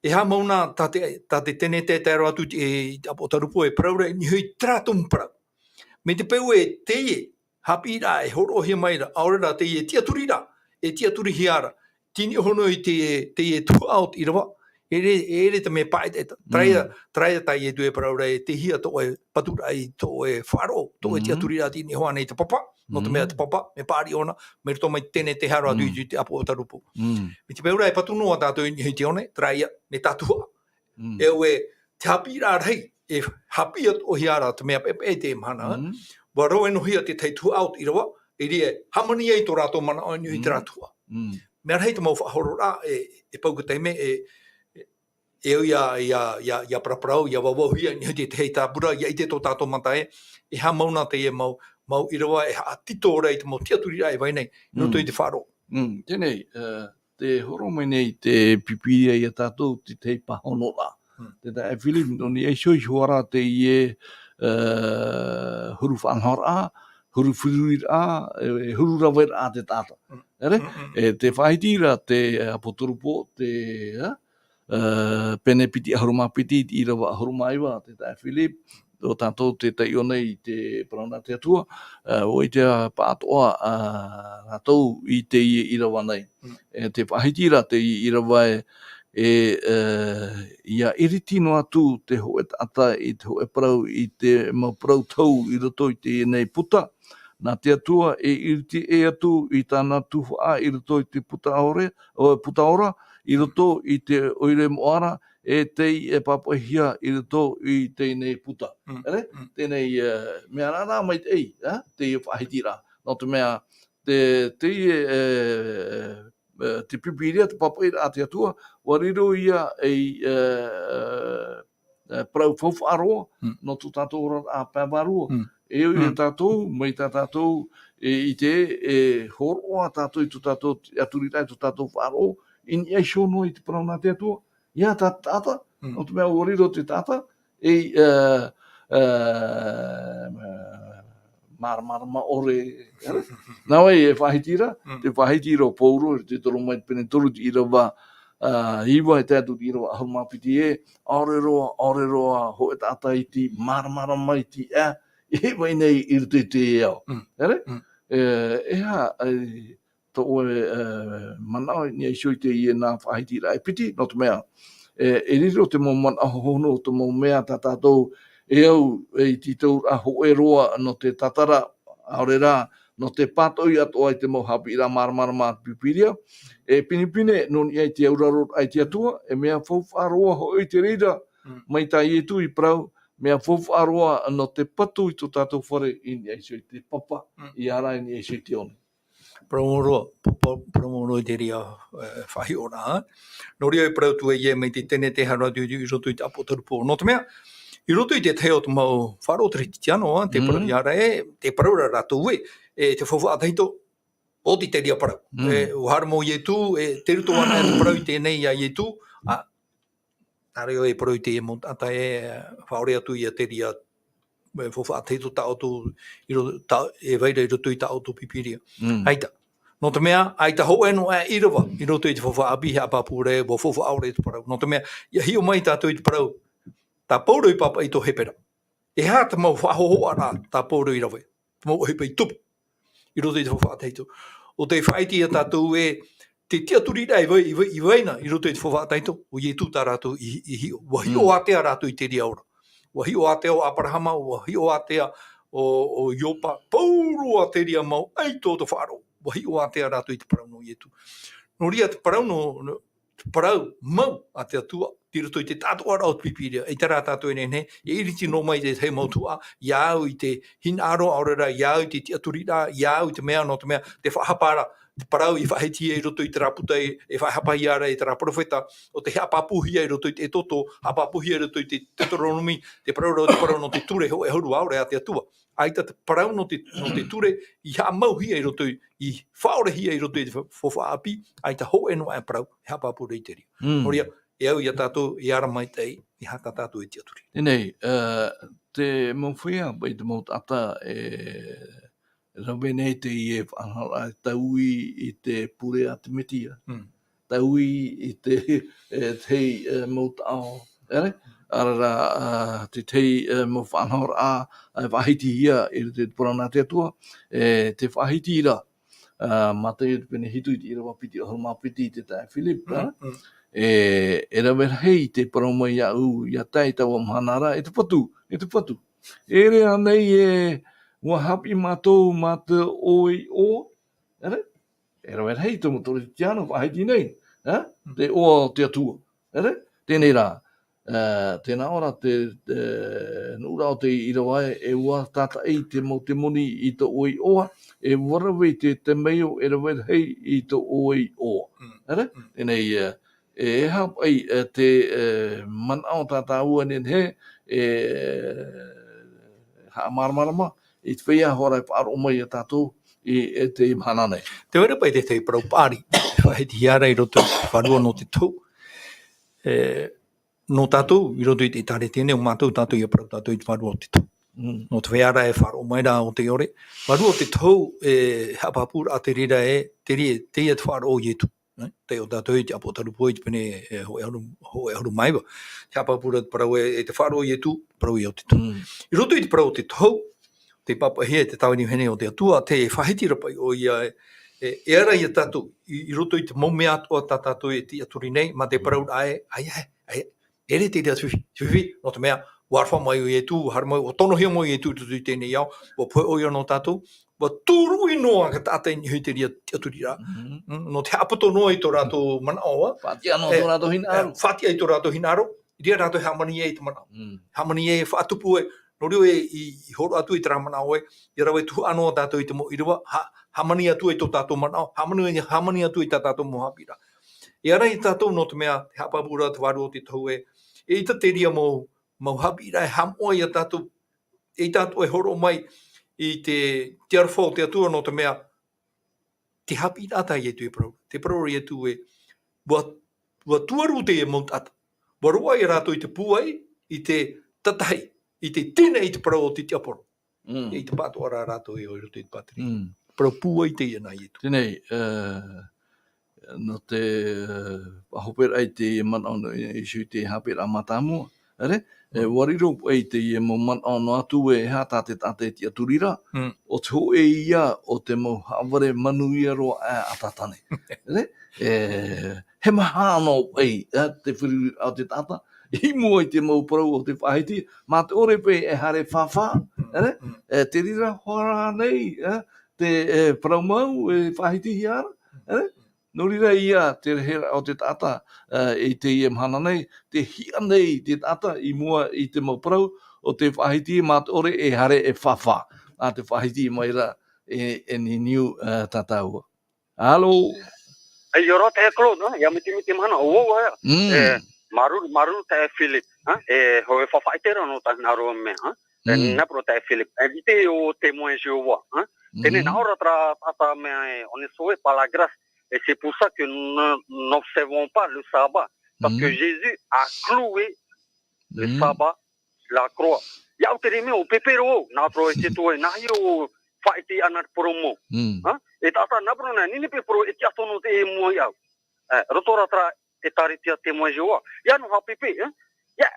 E aha mau nā tā te, tā te Tenete e tae roa atu i te, i te Apotarupo e parau ra i niʻa i terā tumu parau. Mai te peu ē teie haʻapiʻiraʻa e hōroʻahia mai ra, ʻaore rā teie tiʻaturiraʻa, e tiʻaturihia ra, tini hono i te, teie tuhaʻa o te ʻīrava, e ʻere, e ʻere te mea paʻetaʻeta. Terā ia, terā ia tā Ietu e parau ra e tei hea tō ʻoe paturaʻa i tō ʻoe faʻaroʻo, tō ʻoe tiʻaturiraʻa tini hono i te papa, nō te mea te papa, mea paʻari ʻōna, mai roto mai te Tenete e tae roa atu i te Apotarupo. Mai te peu ra e patu noa tātou i niʻa i te one, terā ia, mea tātuhaʻa. E ʻoe, te haʻapiʻiraʻa rahi, e haʻapiʻi atoʻahia ra te mea peʻepeʻe i teie mahana, ʻua rave noa hia te tahi tuhaʻa o te ʻīrava, i reira e hāmani ai tō rātou manaʻo i niʻa i terā tuhaʻa. Mea rahi te mau faʻahororaʻa, e, e pau ka taime, e, e, e au ia, ia, ia, ia paraparau, ia vavauhia i niʻa i te tahi tāpura, ia ʻite tō tātou mata ē, e aha mau nā teie mau, mau ʻīrava e haʻatito ra i te mau tiʻaturiraʻa e vai nei, i roto i te faʻaroʻo. Teie nei, e, tē hōroʻa mai nei te Pīpīria ia tātou te tahi pāhonoraʻa. Te taeaʻe Philip, nō niʻa iho, iho ā ra teie, e, huru faʻanahoraʻa, huru feruriraʻa, e, huru raveraʻa a te taʻata. ʻEre? E tē faʻahiti ra te Apotarupo, te, e, e, pene piti ʻahuru mā piti, te ʻīrava ʻahuru mā iva, te taeaʻe Philip, tō tātou tē taiʻo nei i te parau nā te Atua, e, ʻua ʻite pāʻatoʻa, e, rātou i teie ʻīrava nei. E tē faʻahiti ra teie ʻīrava ē, e, e, ʻia iriti noa atu te hōʻē taʻata i te hōʻē parau, i te mau parau tau i roto i teie nei puta, nā te Atua e iriti ʻē atu i tāna tuhaʻa i roto i te puta ʻore, ʻo, puta ora, i roto i te ʻoire moʻa ra, e tei e pāpaʻihia i roto i teie nei puta. ʻEre? Teie nei, e, mea rarā maitaʻi, e, teie faʻahitiraʻa. Nō te mea, te, teie, e, e, te Pīpīria, te pāpaʻiraʻa a te Atua, ʻua riro ia ei, e, e, e, parau faufaʻa roa, nō tō tātou oraraʻa pae vārua. E ui ia tātou, mai tā tātou, e, i te, e, hōroʻa tātou i tō tātou tiʻaturiraʻa, i tō tātou faʻaroʻo, i niʻa iho noa i te parau nā te Atua, ia tā te taʻata, nō te mea ʻua riro te taʻata, ei, e, e, māramarama ʻore, nā vai e faʻahiti ra, tē faʻahiti ra ʻo Pauro, i te toru mai te pene toru te ʻīrava, e, iva e tae atu te ʻīrava ʻahuru mā piti ē, ʻaore roa, ʻaore roa, hōʻē taʻata iti, māramarama iti, e, e vai nei i roto i te ao. ʻEre? E, e aha, e, tō ʻoe, e, manaʻo i niʻa iho i teie nā faʻahitiraʻa e piti, nō te mea, e, e riro te mau manaʻo hohonu o te mau mea tā tātou e au, e, i te tauraʻa hōʻē roa nō te tātara, ʻaore rā, nō te pātoʻi atoʻa i te mau haʻapiʻiraʻa māramarama a te Pīpīria, e pinepine, nō niʻa i te auraroraʻa i te Atua, e mea faufaʻa roa hoʻi te reira, mai tā Ietu i parau, mea faufaʻa roa nō te patu i tō tātou fare i niʻa iho i te papa, ʻia ara i niʻa iho i te one. Parau mau roa, pa-, pa-, parau mau roa i te reira, e, faʻahiʻoraʻa. Nō reira e parau atu e ia mai te Tenete e tae roa atu i roto i te Apotarupo. Nō te mea, i roto i te tahi o te mau faʻaroʻo teretitiano, e, tē parau ra ē, tē parau ra rātou ē, e te faufaʻa tahito, ʻo te reira parau. E, ʻua haere mau Ietu, e, tei roto anaʻe te parau i teie nei ia Ietu, a, nā reira e parau i teie mau taʻata e, faʻaʻore atu ia te reira, e, faufaʻa tahito tā ʻoutou, i ro-, tā, e vai ra i roto i tā ʻoutou Pīpīria. ʻAita. Nō te mea, ʻaita hōʻē noa aʻe ʻīrava, i roto i te faufaʻa ʻāpī, haʻapāpū ra, ʻua faufaʻa ʻore te parau. Nō te mea, ʻia hiʻo mai tātou i te parau, tā Pauro i pāpaʻi i tō Hepera. E aha te mau faʻahōhoʻaraʻa tā Pauro i rave, te mau ʻohipa i tupu i roto i te faufaʻa tahito. ʻo tē faʻaʻite ia tātou ē, te tiʻaturiraʻa i vai, i vai, i vai na, i roto i te faufaʻa tahito, ʻo Ietu tā rātou i, i hiʻo. ʻUa hiʻo Mm. ātea rātou i te reira ora. ʻUa hiʻo ātea ʻo Aperahama, ʻua hiʻo ātea ʻo, ʻo Iopa, pauroa te reira mau ʻaito o te faʻaroʻo. ʻUa hiʻo ātea rātou i te parau nō Ietu. Nō reira te parau nō, nō, te parau mau a te Atua, i roto i te tātoʻaraʻa o te Pīpīria, ʻaita rā tātou e nehenehe, e iriti noa mai i te tahi mau tuhaʻa, ia au i te hinaʻaro, ʻaore rā, ia au i te tiʻaturiraʻa, ia au i te mea, nō te mea, te faʻahapa ra, te parau i faʻahitihia i roto i terā puta, e faʻahapahia ra e terā perofeta, ʻo tē haʻapāpūhia i roto i te Exodo, haʻapāpūhia i roto i te Teuteronome, te parau ra, te parau nō te ture hōʻē ʻahuru, ʻaore rā te Atua. ʻAita te parau nō te, nō te ture, i haʻamauhia i roto i, i faʻaʻorehia i roto i te fa-, faufaʻa ʻāpī, ʻaita hōʻē noa aʻe parau, e haʻapāpū ra i te reira. Mm. Nō reira, e au ia tātou, e ara maitaʻi, e aha tā tātou e tiʻaturi. Teie, ā, te mau feiā, paʻi te mau taʻata, e, rave nei teie faʻanahoraʻa e taui i te pure a te Mesia. Mm. Taui i te, e, te, e, mau taʻo. ʻEre? ʻAore rā, ā, te, te, e, mau faʻanahoraʻa, e, faʻahitihia i te parau nā te Atua, e, te faʻahiti ra, ā, Mataio te pene hitu i te ʻīrava piti ʻahuru mā piti i te taeaʻe Philip, Mm, ā? mm. E, e rave rahi te parau mai iāʻu, ʻia tae i taua mahana ra, e te Fatu, e te Fatu. ʻEre ānei ē, ʻua haʻapiʻi mātou mā te ʻoe iʻoa, ʻere? E rave rahi te mau Kerisetiano faʻahiti nei, ā? Mm. Te iʻoa o te Atua, ʻere? Teie rā, ā, tē nā ʻō ra te, te nuʻuraʻa o te ʻīrava ē, e ʻua tātaʻi te mau temoni i tō ʻoe iʻoa, e ʻua rave i te temeio e rave rahi i tō ʻoe iʻoa. Mm. ʻEre? Mm. Teie, ā, e aha paʻi, ā, te, ā, manaʻo tā tāua e nehenehe, e, haʻamāramarama, i te feiā hoʻi ra e faʻaroʻo mai ia tātou i, e te mahana nei. Tē vai ra paʻi te, te parau paʻari, faʻahitihia ra i roto i te vārua nō te tohu. E, nō tātou, i roto i te ʻĒtārētia nei, ʻo mātou tātou ʻia parau tātou i te vārua o te tohu. Mm. Nō te feiā ra e faʻaroʻo mai ra ʻo tē ʻore. Vārua o te tohu, e, haʻapāpūraʻa te reira ē, te reira, teie te faʻaroʻo o Ietu. E, tē ʻo tātou i te ʻĀpōtarupo i te pene, e, hōʻē ʻahuru, hōʻē ʻahuru mā iva. Te haʻapāpū ra te parau ē, e te faʻaroʻo o Ietu, parau ïa o te tohu. Mm. I roto i te parau o te tohu, tē pāpaʻihia e te tāvini vahine o te Atua, tē faʻahiti ra paʻi ʻoia e, e, e ara ia tātou, i, i roto i te mau mea atoʻa tā tātou e tiʻaturi nei, mā te Mm. parauraʻa ē, ʻaita ē, ʻaita ē, ʻere te reira te fifi, te fifi, nō te mea, ʻua aroha mai ʻo Ietu, haere mai, ʻua tonohia mai ʻo Ietu i roto i teie nei ao, ʻua pohe ʻoia nō tātou, ʻua tūruʻi noa te taʻata i niʻa i te reira tiʻaturiraʻa. Mhm. Mm, nō te haʻapoto noa i tō rātou manaʻo, ā. Faʻatiʻa noa E, tō rātou hinaʻaro. E, faʻatiʻa i tō rātou hinaʻaro, i reira rātou e hāmani ai i te manaʻo. Mm. Hāmani ai e faʻatupu ai, nō reira ē, i, i hōroʻa atu i terā manaʻo ē, ʻia rave tuhaʻa noa tātou i te mau ʻīrava, ha-, hāmani atu ai tō tātou manaʻo, hāmani, hāmani atu ai tā tātou mau haʻapiʻiraʻa. E ara ia tātou nō te mea, te haʻapāpūraʻa te vārua o te tohu ē, eʻita te reira mau, mau haʻapiʻiraʻa e haʻamoʻa ia tātou, eʻita atoʻa e hōroʻa mai i te, te aroha o te Atua nō te mea, te haʻapiʻiraʻa tā Ietu e parau, te parau ra Ietu ē, ʻua, ʻua tuarū teie mau taʻata. ʻUa roaʻa ia rātou i te pūai, i te tatahi, i te tīaʻi i te parau o te tiaporo. Mm. I te pātoʻaraʻa rātou e ʻore i roto i te pātireia. Mm. Parau pūai teie nā Ietu. Teie, ā, nō te, ā, faʻahoperaʻa i te manaʻo nō Iesu i te haʻapiʻiraʻa mātāmua, ʻere? E, Mm. ʻua riro paʻi teie mau manaʻo noa atu ē, e aha tā te taʻata e tiʻaturi ra, Mm. ʻo te hōʻē ïa o te mau haʻavare manuia roa aʻe a Tātane. ʻEre? E, he maha noa paʻi, ā, te feruriraʻa o te taʻata, i mua i te mau parau o te faʻahiti, mā te ʻore paʻi e haere fāfā, Mm. ʻere? Mm. E, te reira hoʻi rā nei, ā, te, e, parau mau e faʻahitihia ra, ʻere? Nō reira ïa te rahiraʻa o te taʻata, ā, i teie mahana nei, tē hiʻa nei te taʻata i mua i te mau parau o te faʻahiti mā te ʻore e haere e fāfā. Ā, tē faʻahiti mai ra e, e niniu, ā, tā tāua. Alo? E, ʻia ora taeaʻe Claude, ā, ʻia mitimiti mahana, ʻo vau ïa. Mm. E, māuruuru, māuruuru taeaʻe Philip, ā, e, hōʻē faʻaʻiteraʻa nō tāʻu hinaʻaro mea, ā. E, Mm. nā parau taeaʻe Philip, e, i te ʻo Témoins de Jéhovah, ā. Teie Mm. nā ʻō ra terā taʻata mea e, on est sauvé par la grâce. Et c'est pour ça que nous ne, n'observons pas le sabbat. Parce que Mm. Jésus a cloué le Mm. sabbat sur la croix. ʻIa au te reira mea ʻo Pēpero, nā parau e te toe, nā hea ʻo faʻaʻite ana te parau mau. Mm. Ha? E taʻata nā parau nā, nini Pēpero e tiʻa tonu te e mua i au. E, roto ra terā ʻĒtārētia Témoins de Jéhovah. ʻIa nō ha Pēpe, e? ʻIa.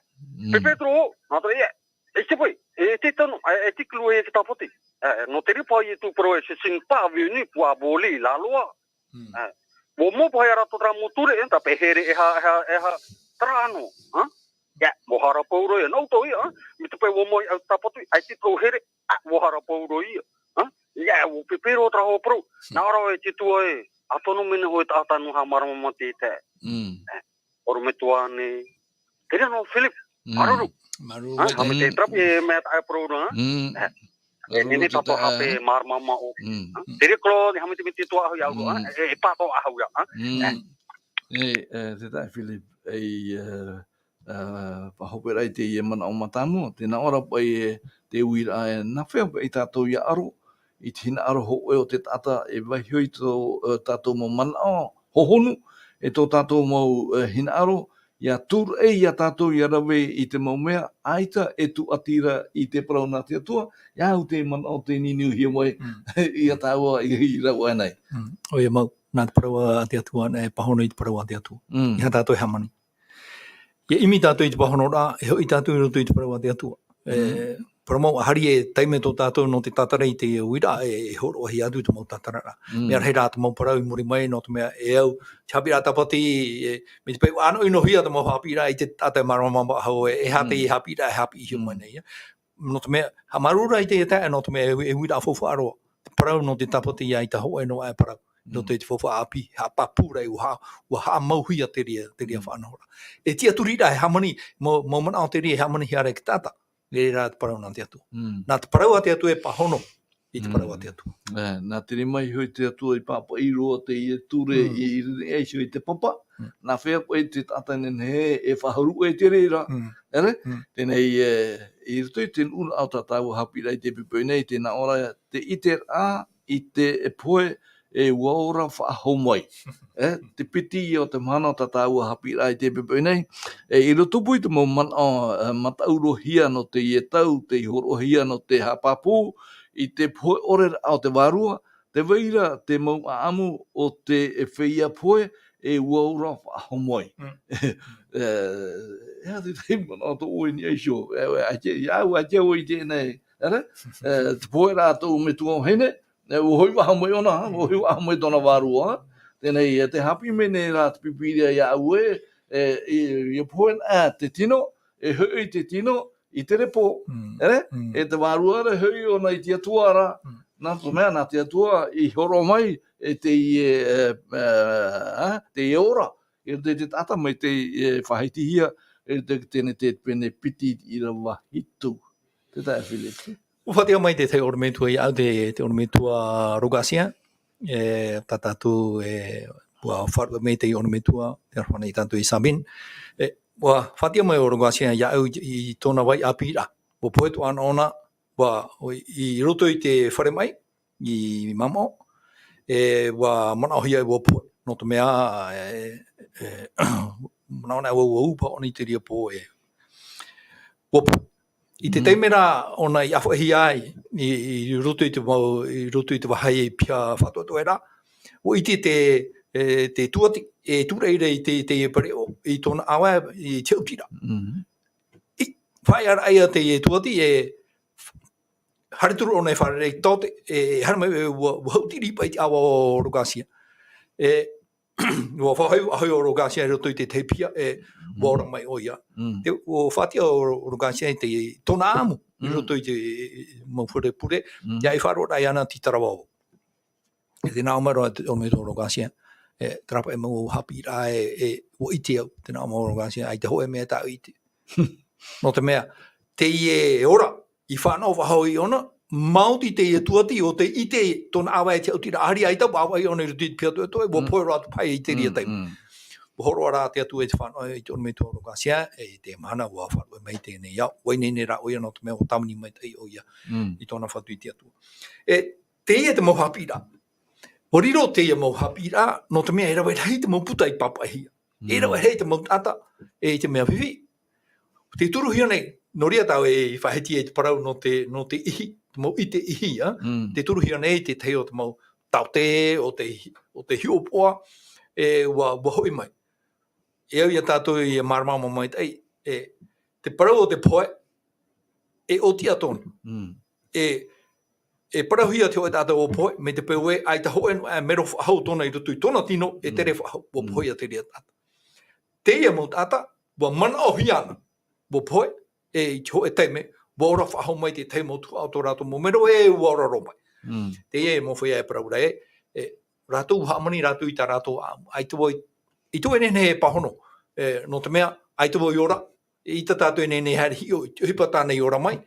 Mm. Pēpero, nā parau, ʻia. E te paʻi, e te tano, e, e te kulu e te tāpati. Eh, nō te reira paʻi e tū parau e, ce n'est pas venu pour abolir la loi. Mm. Eh, ʻua mau paʻi rātou terā mau ture, eh, tāpeʻa here e ha, e ha, e ha, terā anō, ha? Ia, ʻua hara pauroa ia, nā ʻoutou ia, ha? Mai te peu ʻua mau i au tāpati, ʻaita e tō here, ah, ʻua hara pauroa ia, ha? Ia, ʻua pēpē roa terā hōʻē parau. Mm. Nā ʻō ra e te Atua ē, ʻa tō noa mai nei hoʻi taʻata nō haʻamāramarama te tae. Mm. Eh, ʻorometua nei. Terā noa Philip, Mm. māuruuru. Māuruuru, Ha? maitaʻi. Haʻamau te tarapi e mea taʻa parau ra, ha? Mm. Eh, Māuruuru e, e nei te tātou tae. Haʻapaʻo māramarama ʻōpī. Mm. Ha? Terā Claude, haʻamau te mea te Atua ʻahu ia au, ha? Mm. E, e pātoʻa ʻahu ia, ha? Mm. Eh. E, e, te tae Philip, e, e, e, faʻahope ra i teie manaʻo mātāmua, tē nā ʻō ra paʻi e te uiraʻa e nā hea paʻi tātou ʻia aro, i te hinaʻaro hōʻē o te taʻata e vaiiho i tō, e, tātou mau manaʻo hohonu, e tō tātou mau, e, hinaʻaro, ʻia tūraʻi ia tātou ʻia rave i te mau mea, ʻaita e tūʻati ra i te parau nā te Atua, ʻia au te manaʻo tē niuniuhia mai, Mm. ia tāua i, i rave nei. Mm. ʻOia mau, nā te parau a te Atua, e pāhono i te parau a te Atua. Mm. ʻEiaha tātou e hāmani. ʻIa ʻimi tātou i te pāhonoraʻa, e hoʻi tātou i roto i te parau a te Atua. E, Mm. parau mau, ʻa haere e taime tō tātou nō te tātara i te uiraʻa, e, e hōroʻahia atu te mau tātararaʻa. Mm. Mea rahi rā te mau parau i muri mai, nō te mea e au, te haʻapiʻiraʻa tāpati, e, mai te peu, ʻua ʻānoʻinohia te mau haʻapiʻiraʻa i te taʻata e māramarama faʻahou, e, e aha te Mm. haʻapiʻiraʻa e haʻapiʻihia mai Mm. nei, ia. Nō te mea, haʻamāuruuru i te taeaʻe, nō te mea e, e uiraʻa faufaʻa roa. Te parau nō te tāpati ʻaita hōʻē noa e parau. Nō Mm. te, te faufaʻa ʻāpī, haʻapāpū ra, ʻua ha-, ʻua haʻamauhia te reira, te reira Mm. faʻanahoraʻa. E tiʻaturi ra, e hāmani, mau, mau manaʻo te reira, e hāmanihia ra e te taʻata. Reira te parau nā te Atua. Mm. Nā te parau a te Atua e pāhono i te Mm. parau a te Atua. E, nā te rima iho i te Atua i pāpaʻi roa teie ture Mm. i, i rere iho i te papa. Mm. Nā hea paʻi te taʻata e nehenehe e faʻahuru i te reira. Mm. ʻEre? Mm. Teie nei, e, i roto i te nuʻuraʻa o tā tāua haʻapiʻiraʻa i teie poʻipoʻi nei, tē nā ʻō ra te ʻiteraʻa i te pohe e ua ora faʻahou mai. E, te piti ia o te mahana o tā tāua haʻapiʻiraʻa i teie poʻipoʻi nei. E, i roto pū i te mau manaʻo, e, mataʻurohia nō teie tau, tei hōroʻahia nō te haʻapāpū, i te pohe ʻore raʻa o te vārua, tē vai ra te mau ʻāʻamu o te feiā pohe, e ua ora faʻahou mai. Mm. E, e aha te tahi manaʻo tō ʻoe i niʻa iho, e, e, ʻaita, ia au, ʻaita vau i teie nei, ʻere? E, te pohe ra tō ʻu metua vahine, e, ua hoʻi faʻahou mai ʻōna, ua hoʻi faʻahou mai tōna vārua. Teie nei, e, tē haʻapiʻi mai nei rā te Pīpīria ia au ē, e, i, i pohe na te tino, e hoʻi te tino, i te repo, Mm. ʻere? Mm. E te vārua ra, hoʻi ʻōna i te Atua ra. Mm. Nā te mea, nā te Atua i hōroʻa mai, e teie, e, e, e, teie ora. E te, te taʻata mai tei, e, faʻahitihia, e te, teie nei te pene piti ʻīrava hitu. Te taeaʻe Philip. ʻUa faʻaʻite mai te tahi ʻorometua ia au te, te ʻorometua Rogatien, e, tā tātou, e, ʻua faʻaruʻe mai te ʻorometua, te aroha nei tātou i Sabine. E, ʻua faʻaʻite mai ʻo Rogatien ia au i, i tōna vai ʻāpīraʻa. ʻUa pohe atoʻa ʻōna, ʻua, i roto i te fare maʻi, i Mamaʻo, e, ʻua manaʻohia ʻua pohe, nō te mea, e, e, manaʻo nei ʻua, ʻua ū paha ʻōna i terā pō, e, ʻua pohe. I te Mm. taime ra ʻōna i ʻāfaʻihia ai, i, i roto i te mau, i roto i te vāhi piha faʻatoʻetoʻe ra, ʻua ʻite te, e, te tūʻati, e tūraʻi ra i te, te pereʻoʻo, i tōna ʻāvae, i te haʻutiraʻa. Mm. I, faʻaea ra ia te tūʻati, e, haere turu ʻōna e fārerei, taote, e, haere mai, e, ʻua, ʻua haʻutiri paʻi i te ʻāvae o Rogatien. E, ʻua faʻahoʻi, faʻahoʻi ʻo Rogatien i roto i te tahi piha, e, ʻua Mm. ora mai ʻoia. Mm. Te, ʻua faʻaʻite ʻo Rogatien i te, tōna ʻāʻamu, i Mm. roto i te, e, mau fare pure, Mm. ia i faʻaroʻo ra iāna te tarava vau. E tē nā ʻō mai ra te ʻorometua Rogatien, e, terā paʻi mau haʻapiʻiraʻa e, e, ʻua ʻite au, tē nā ʻō mai ʻo Rogatien, ʻaita hōʻē mea tāʻu i ʻite. Nō te mea, teie ora, i fānaʻo faʻahou iāna, maoti teie tūʻati ʻo tē ʻite tōna ʻāvae i te haʻutiraʻa, ʻaita ʻāvae ʻōna i roto i te piha toʻetoʻe, ʻua Mm. pohe roa atu paʻi i terā Mm, taime. mm. ʻUa hōroʻa rā te Atua i te fānaʻo i te ʻorometua Rogatien, e, i te mahana ʻua faʻaruʻe mai teie nei ao. ʻUa ineine rā ʻoia nō te mea ʻua tāvini maitaʻi ʻoia Mm. i tōna Fatu i te Atua. E, teie te mau haʻapiʻiraʻa. ʻUa riro teie mau haʻapiʻiraʻa, nō te mea e rave rahi te mau puta i pāpaʻihia. E Mm. rave rahi te mau taʻata, e, i te mea fifi. Tē turuhia nei, nō reira tāʻu e faʻahiti ai te parau nō te, nō te ihi, te mau ʻite ihi, ā. Mm. Tē turuhia nei te tahi o te mau taote, ʻo te, ʻo te hiʻopoʻa, e, ʻua, ʻua hoʻi mai. E au ia tātou e māramarama maitaʻi, e, te parau o te pohe, e ʻōtiʻa tonu. Mm. E, e parauhia te hōʻē taʻata ʻua pohe, mai te peu ē, ʻaita hōʻē noa aʻe mero faʻahou tōna i roto i tōna tino, e tere faʻahou, ʻua pohe ia te reira taʻata. Teie mau taʻata, ʻua manaʻohia ana, ʻua pohe, e i te hōʻē taime, ʻua ora faʻahou mai te tahi mau tuhaʻa o tō rātou mau mero, e ʻua ora roa mai. Teie e mau feiā e parau ra ē, e, rātou ʻua hāmani rātou i tā rātou ʻāʻamu. ʻAita vau i, ʻaita vau e nehenehe e pāhono, e, nō te mea, ʻaita vau i ora, ʻaita tātou e nehenehe e haere hiʻo i te ʻohipa tāna i ora mai,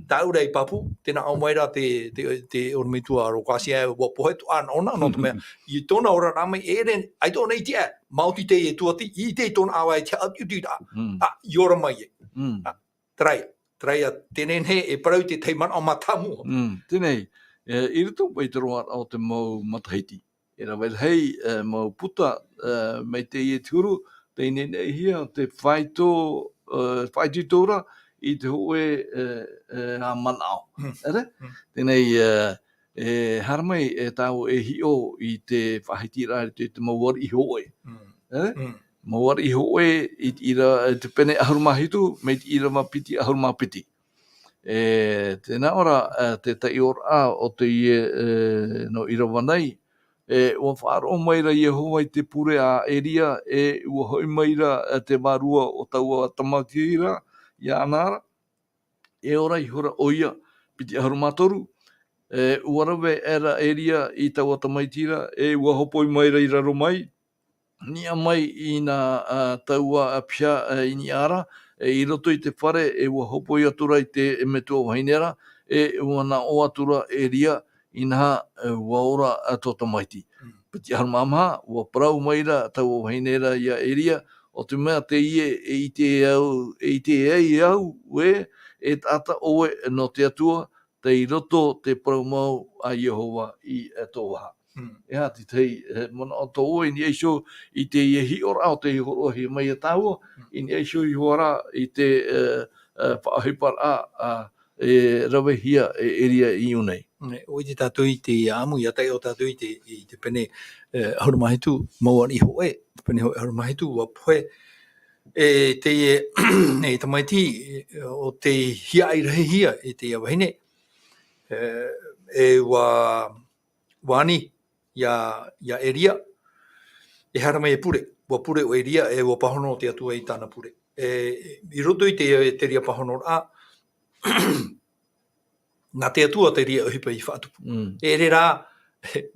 tāʻu rā i pāpū, tē nā ʻō mai ra te, te, te ʻorometua Rokasi ē, ʻua pohe atoʻa ʻōna, nō te mea, i tōna oraraʻa mai, e ʻere, ʻaita ʻōna i ʻite aʻe, maoti teie tuati, i ʻite i tōna ʻāvae i te haʻutiʻutiraʻa, ā, i ora mai ē. Ā, terā ia, terā ia, te nehenehe e parau i te tahi manaʻo mātāmua. Teie nei, e, i roto paʻi i te roaraʻa o te mau matahiti. E rave rahi, e, mau puta, e, mai teie te huru, tei neneʻihia te faito, e, faitoitoraʻa i te hōʻē, e, e, ā manaʻo. Ere? Teie nei, e, e haere mai, e, tāua e hiʻo i te faʻahitiraʻa i te, te mau ariʻi hōʻē. Ere? Mau ariʻi hōʻē i, i ra, e te pene ʻahuru mā hitu, mai te ʻīrava piti ʻahuru mā piti. E, tē nā ʻō ra, e, te taiʻoraʻa o teie, e, nō ʻīrava nei, e, ʻua faʻaroʻo mai ra Iehova i te pure a Elia, e, ʻua hoʻi mai ra, e, te vārua o taua tamaiti ra, iāna ra, e ora ihora ʻoia, piti ʻahuru mā toru, e, ʻua rave aʻera Elia i taua tamaiti ra, e, ʻua hopoi mai ra i raro mai, niʻa mai i nā, ā, taua, ā, piha, ā, i niʻa ra, e, i roto i te fare, e, ʻua hopoi atu ra i te, e, metua vahine ra, e, ʻua nā ʻō atu ra Elia, inaha, e, ʻua ora, ā, tō tamaiti. Piti ʻahuru mā maha, ʻua parau mai ra taua vahine ra iā Elia, ʻo te mea teie, e ʻite au, e ʻite ai au, ē, e taʻata ʻoe nō te Atua, tei roto te parau mau a Iehova i, e, tō vaha. E aha te tahi, e, manaʻo tō ʻoe i niʻa iho i teie hiʻoraʻa o tei hōroʻahia mai ia tāua, i niʻa iho iho ā ra i te, e, e, faʻaʻohiparaʻa, ā, e ravehia e Elia i ʻō nei. E, ʻua ʻite tātou i te ʻāʻamu, ʻia taiʻo tātou i te, i te pene, e, ʻahuru mā hitu, mau ariʻi hōʻē, te pene hōʻē ʻahuru mā hitu, ʻua pohe, e, teie, e, tamaiti, e, ʻo tei hiaʻai rahihia e teie vahine, e, e ʻua, ʻua ani iā, iā Elia, e haere mai e pure, ʻua pure ʻo Elia, e ʻua pāhono te Atua i tāna pure. E, i roto i te, te reira pāhonoraʻa, nā te Atua te reira ʻohipa i faʻatupu. E ʻere rā,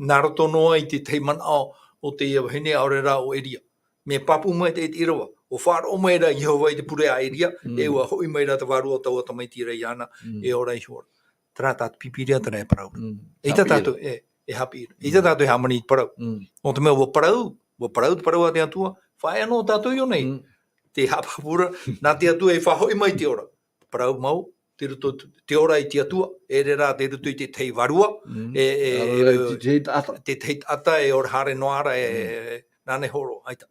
nā roto noa i te tahi manaʻo o teie vahine, ʻaore rā ʻo Elia. Mea pāpū maitaʻi te ʻīrava, ʻua faʻaroʻo mai ra Iehova i te pure a Elia, e ʻua hoʻi mai ra te vārua o taua tamaiti ra iāna, e ora ihora. Terā tā te Pīpīria, terā e parau ra. ʻAita tātou, e, e haʻapiʻi ra. ʻAita tātou e hāmani i te parau. Nō te mea ʻua parau, ʻua parau te parau a te Atua, faʻaea noa tātou i ʻō nei. Te haʻapāpū ra, nā te Atua e faʻahoʻi mai te ora. Parau mau, tei roto te ora i te Atua, e ʻere rā tei roto i te tahi vārua, e, e, te tahi taʻata. Te tahi taʻata e ora haere noa ra, e, e, nāna e hōroʻa, ʻaita.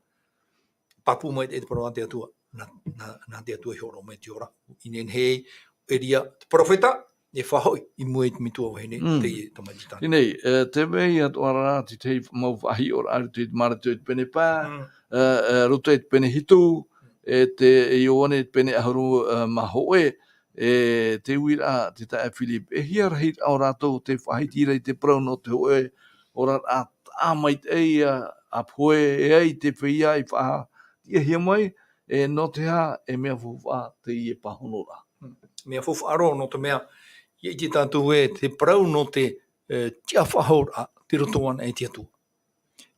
Pāpū maitaʻi te parau a te Atua, nā, nā, nā te Atua e hōroʻa mai te ora. I nehenehe Elia, te perofeta, e faʻahoʻi i mua i te metua vahine, teie tamaiti tāna. Teie nei, e, tē vai atoʻa ra te tahi mau faʻahiʻoraʻa i roto i te Mareko i te pene pae, e, e, roto i te pene hitu, e te Ioane i te pene ʻahuru, e, mā hōʻē, e te uiraʻa te taeaʻe Philip, e hia rahi ā rātou tei faʻahiti ra i te parau nō te hōʻē oraraʻa taʻa maitaʻi, ā, ʻa pohe ai te feiā i faʻatiʻahia mai, e nō te aha, e mea faufaʻa teie pāhonoraʻa. Mea faufaʻa roa, nō te mea, ʻia ʻite tātou ē, te parau nō te, e, tiʻafaʻahouraʻa, tei roto anaʻe i te Atua.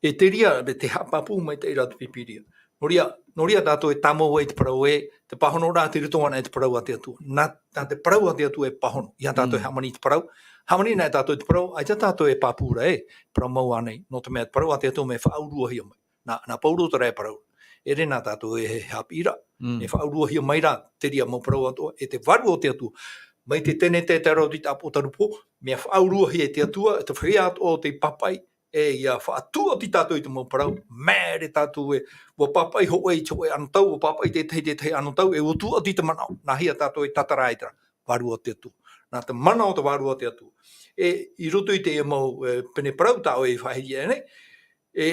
E te reira, te haʻapāpū maitaʻi ra te Pīpīria. Nō reira, nō reira tātou e tāmau ai te parau ē, te pāhonoraʻa tei roto anaʻe i te parau a te Atua. Nā, nā te parau a te Atua e pāhono. ʻEiaha tātou e hāmani i te parau, hāmani anaʻe tātou i te parau, ʻaita tātou e pāpū ra ē, parau mau ānei. Nō te mea, te parau a te Atua mea faʻauruahia mai. Nā, nā Pauro terā e parau. E ʻere nā tātou e haʻapiʻi ra, e faʻauruahia mai ra te reira mau parau atoʻa, e te Vārua o te Atua. Mai te Tenete tae roa i te Apotarupo, mea faʻauruahia e te Atua, e te feiā atoʻa o tei pāpaʻi, e ʻia faʻatūʻati tātou i te mau parau, maere tātou ē, ʻua pāpaʻi hōʻē i te hōʻē anotau, ʻua pāpaʻi te tahi i te tahi anotau, e ʻua tūʻati te manaʻo, nāhea tātou e tātara ai terā, Vārua o te Atua. Nā te mana o te Vārua o te Atua. E, i roto i te mau, e, pene parau tā ʻoe i faʻaʻite nei, e,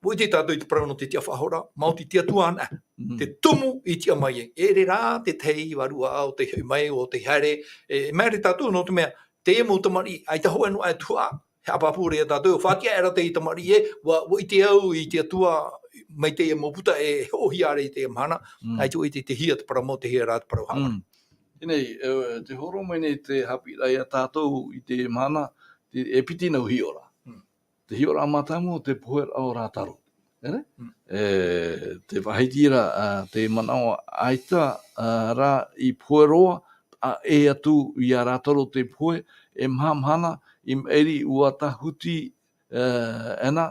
ʻua ʻite tātou i te parau nō te tiʻafaʻahouraʻa, maoti te Atua anaʻe. Te tumu i tiʻa mai ai. E ʻere rā te tahi vārua ʻo tei hoʻi mai, ʻo tei haere, e, e maere tātou nō te mea, Teie mau tamariʻi, ʻaita hōʻē noa e tuhaʻa, he ʻāpapū ra ia tātou, ʻua faʻatiʻa aʻera teie tamariʻi ē, ʻua, ʻua ʻite au i te Atua, mai teie mau puta e hoʻohia ra i teie mahana, Mm. ʻaita ʻua ʻite te hia te parau mau, te hia rā te parau haʻavare. Mm. Teie nei, e, tē hōroʻa mai nei te haʻapiʻiraʻa ia tātou i teie mahana, te, e piti nau hiʻoraʻa. Mm. Te hiʻoraʻa mātāmua, te poheraʻa o Rātaro. ʻEre? Mm. E, tē faʻahiti ra, ā, te manaʻo ʻaita, ā, rā i pohe roa, ʻa ʻē atu ia Rātaro te pohe, e maha mahana, i maʻiri ʻua tāhuti, ā, ʻena,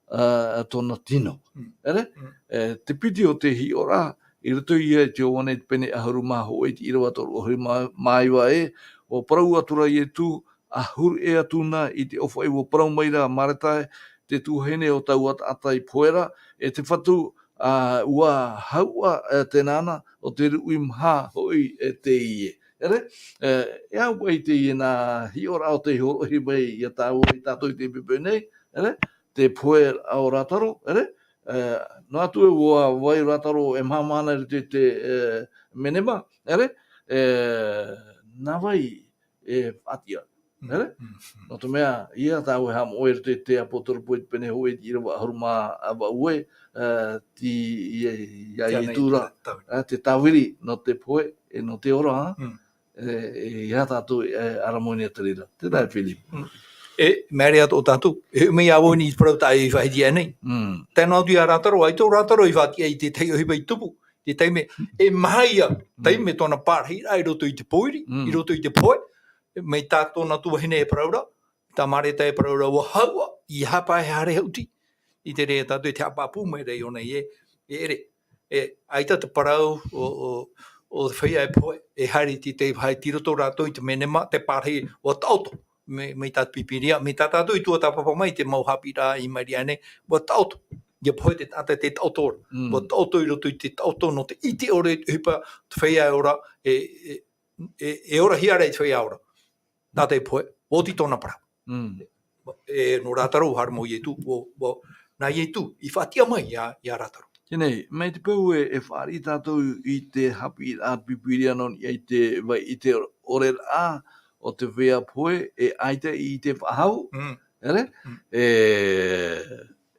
ā, tōna tino. Mm. ʻEre? Mm. E, te piti o te hiʻoraʻa, i roto ia i te Ioane te pene ʻahuru mā hōʻē i te ʻīrava toru ʻahuru mā, mā iva ē, ʻua parau atu ra Ietu, ʻahuru ʻē atu na i te ʻōfaʻi, ʻua parau mai ra Mareta ē, te tuahine o taua taʻata i pohe ra, e te Fatu, ā, ʻua hauʻa, e, te nānā, ʻo te ruʻi maha hoʻi, e, teie. ʻEre? E, e au paʻi teie nā hiʻoraʻa o tē hōroʻahia mai ia tāua, ia tātou i teie poʻipoʻi nei, ʻere? Te poheraʻa o Rātaro, ʻere? E, noa atu ē ʻua vai Rātaro e maha mahana i roto i te, e, menema, ʻere? E, nā vai e faʻatiʻa, Mm, ʻere? mm, mm. Nō te mea, ʻia tāua e haʻamoʻe i roto i te Apotarupo i te pene hōʻē i te ʻīrava ʻahuru mā vaʻu ē, e, tei, ia, ia Te Ietu ra, Tāviri. e, te tāviri nō te pohe, e, nō te ora, Mm. e, e, ia tātou, e, ʻaramonia te reira. Tē tae, Philip. Mm. E, mea reo atoʻa tātou. E, mea ʻāvaʻe i te parau tā i faʻahiti aʻe nei. Mm. Tae noa atu ia Rātaro, ʻaita Rātaro i faʻatiʻa i te tahi ʻohipa i tupu, te taime, e maha ia, Mm. taime tōna pārahiraʻa i roto i te pōiri, Mm. i roto i te pohe, mai tā tōna tuahine e parau ra, tā Mareta e parau ra, ʻua hauʻa, ʻia haʻapae haere haʻuti. I te reira tātou e te haʻapāpū mai ra iōna ē, e ʻere. E, ʻaita te parau o, o, o te feiā e pohe, e haere i te, te, haere i roto rātou i te menema, te pārahi, ʻua taʻoto. Mai, mai tā te Pīpīria, mai tā tātou i tuatāpapa mai te mau haʻapiʻiraʻa i maʻiri aʻe nei, ʻua taʻoto. ʻIa pohe te taʻata te taʻoto ra. Mm. ʻUa taʻoto i roto i te taʻoto nō te ʻite ʻore i te ʻohipa, te feiā e ora, e, e, e, e orahia ra i te feiā ora. Tātou e pohe, ʻua oti tōna parau. Mm. E, nō Rātaro, haere mau Ietu, ʻua, ʻua, nā Ietu, i faʻatiʻa mai ia, ia Rātaro. Teie nei, mai te peu e, e fāriʻi tātou i te haʻapiʻiraʻa Pīpīria nō niʻa i te vai, i te ʻoreraʻa o te feiā pohe, e ʻaita i te faʻahou, Mm. ʻere? Mm. E,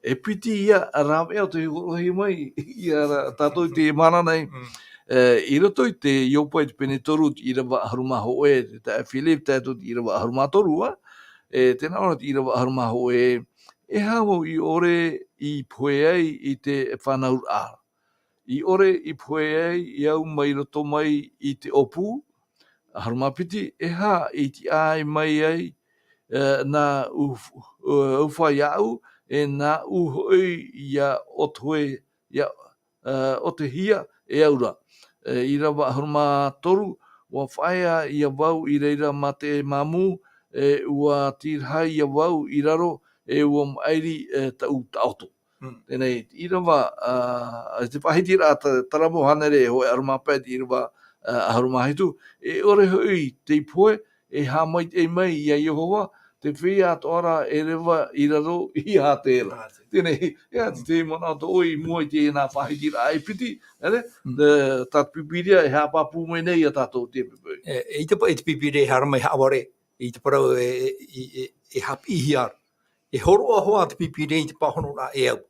e piti ia rāveʻa o tē hōroʻahia mai, ia rā, tātou i teie mahana nei. Mm. E, i roto i te Iopa i te pene toru, te ʻīrava ʻahuru mā hōʻē, te taeaʻe Philip, tae atu te ʻīrava ʻahuru mā toru, ā, e, tē nā ʻō ra te ʻīrava ʻahuru mā hōʻē, e aha vau i ʻore i pohe ai i te fānauraʻa. I ʻore i pohe ai au mai roto mai i te ʻōpū, ʻahuru mā piti, e aha i tiʻa ai mai ai, e, nā ʻu-, e, ʻufa iāʻu, e nāʻu hoʻi ʻia ʻoto e, ʻia, e, ʻotehia e au ra. E, ʻīrava ʻahuru mā toru, ʻua faʻaea ia vau i reira mā te māmū, e, ʻua tīraha ia vau i raro, e ʻua maʻiri, e, taʻu taʻoto. Mm. Teie nei, ʻīrava, ā, te faʻahitiraʻa ta-, taramo hānere e hōʻē ʻahuru mā pae, te ʻīrava, ā, ʻahuru mā hitu, e ʻore hoʻi tei pohe, e haʻamaitaʻi mai ia Iehova, te feiā atoʻa ra e reva i raro iā Hātera. Hātera. Teie nei, ʻia, Mm. te manaʻo atoʻa i mua i teie nā faʻahitiraʻa e piti, ʻere? Mm. Te, tā te Pīpīria e haʻapāpū mai nei ia tātou i teie poʻipoʻi. E, e ʻite paʻi te Pīpīria e haere mai haʻavare, i te parau e, e, e, e haʻapiʻihia ra. E hōroʻa hoʻi te Pīpīria i te pāhonoraʻa e au.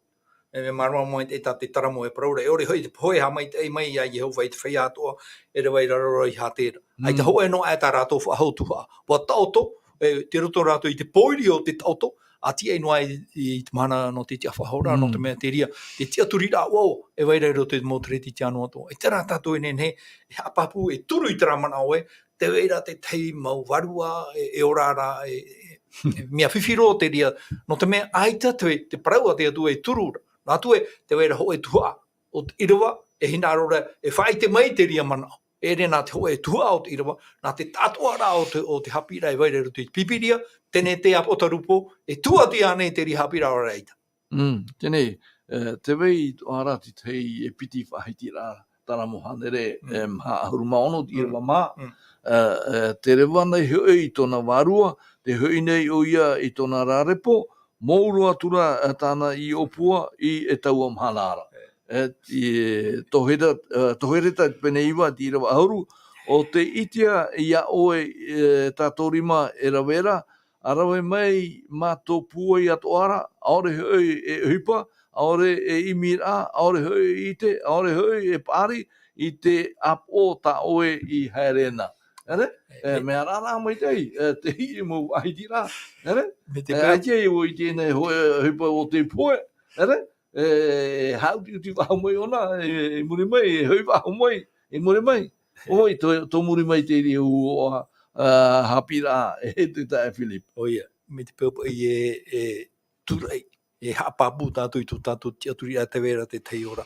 E mea mārama mai te, tā te taramo e parau ra, e ʻore hoʻi te pohe e haʻamaitaʻi mai iā Iehova i te feiā atoʻa, e reva i raro ra iā Hātera. ʻAita Mm. hōʻē noa aʻe tā rātou faʻahou tuhaʻa. ʻUa taʻoto, e, tei roto rātou i te pōiri o te taʻoto, ʻa tiʻa noa i, i te mahana nō te tiʻafaʻahouraʻa, nō te Mm. mea te reira, te tiʻaturiraʻa ʻoaʻoa, e vai ra i roto i te mau Kerisetiano atoʻa. E terā tātou e nehenehe, e haʻapāpū, e turu i terā manaʻo ē, tē vai ra te tahi mau vārua, e, e ora ra, e, e, e mea fifi roa te reira, nō te mea ʻaita te, te parau a te Atua e turu ra. Nā atu ē, tē vai ra hōʻē tuhaʻa o te ʻīrava, e hinaʻaro ra, e faʻaʻite mai te reira manaʻo. E ʻere nā te hōʻē tuhaʻa o te ʻīrava, nā te taʻatoʻaraʻa o te, o te haʻapiʻiraʻa e vai ra i roto i te Pīpīria, teie te Apotarupo, e tuatāpapa nei te reira haʻapiʻiraʻa ʻaita. Mm, teie nei, e, tē vai atoʻa ra te tahi e piti faʻahitiraʻa taramo hānere, Mm. e, maha ʻahuru mā ono, te Mm. ʻīrava maha. Mm. E, e, tē reva nei hoʻi i tōna vārua, tē hoʻi nei ʻoia i tōna rā repo, mōʻu roa atu ra, e, tāna i ʻōpua i, e taua mahana ra. E. E, i, e, Tohera-, e, Tohereta pene iva, te ʻīrava ʻahuru, ʻO tē ʻitea iā ʻoe, e, tā tō rima e rave ra, ʻa rave mai mā tō pūai atoʻa ra, ʻaore hoʻi e ʻohipa, ʻaore e ʻimiraʻa, ʻaore hoʻi e ʻite, ʻaore hoʻi e paʻari i te ʻāpoʻo tā ʻoe i haere na. ʻEre? E, e, mea rarahi maitaʻi, e, te hiʻi mau faʻahitiraʻa. ʻEre? Mai te E, peu- ʻaita e ʻua ʻite nei hoʻi, e, ʻohipa o te pohe. ʻEre? E, e haʻutiʻuti faʻahou mai ʻōna, e, i muri mai, e hoʻi faʻahou mai, i muri mai. ʻOi, tō, tō muri mai te reira ʻua, a, haʻapiʻiraʻa, e te taeaʻe Philip. ʻOia, mai te peu paʻi e, e tūraʻi, e haʻapāpū tātou i tō tātou tiʻaturiraʻa te vai ra te tahi ora,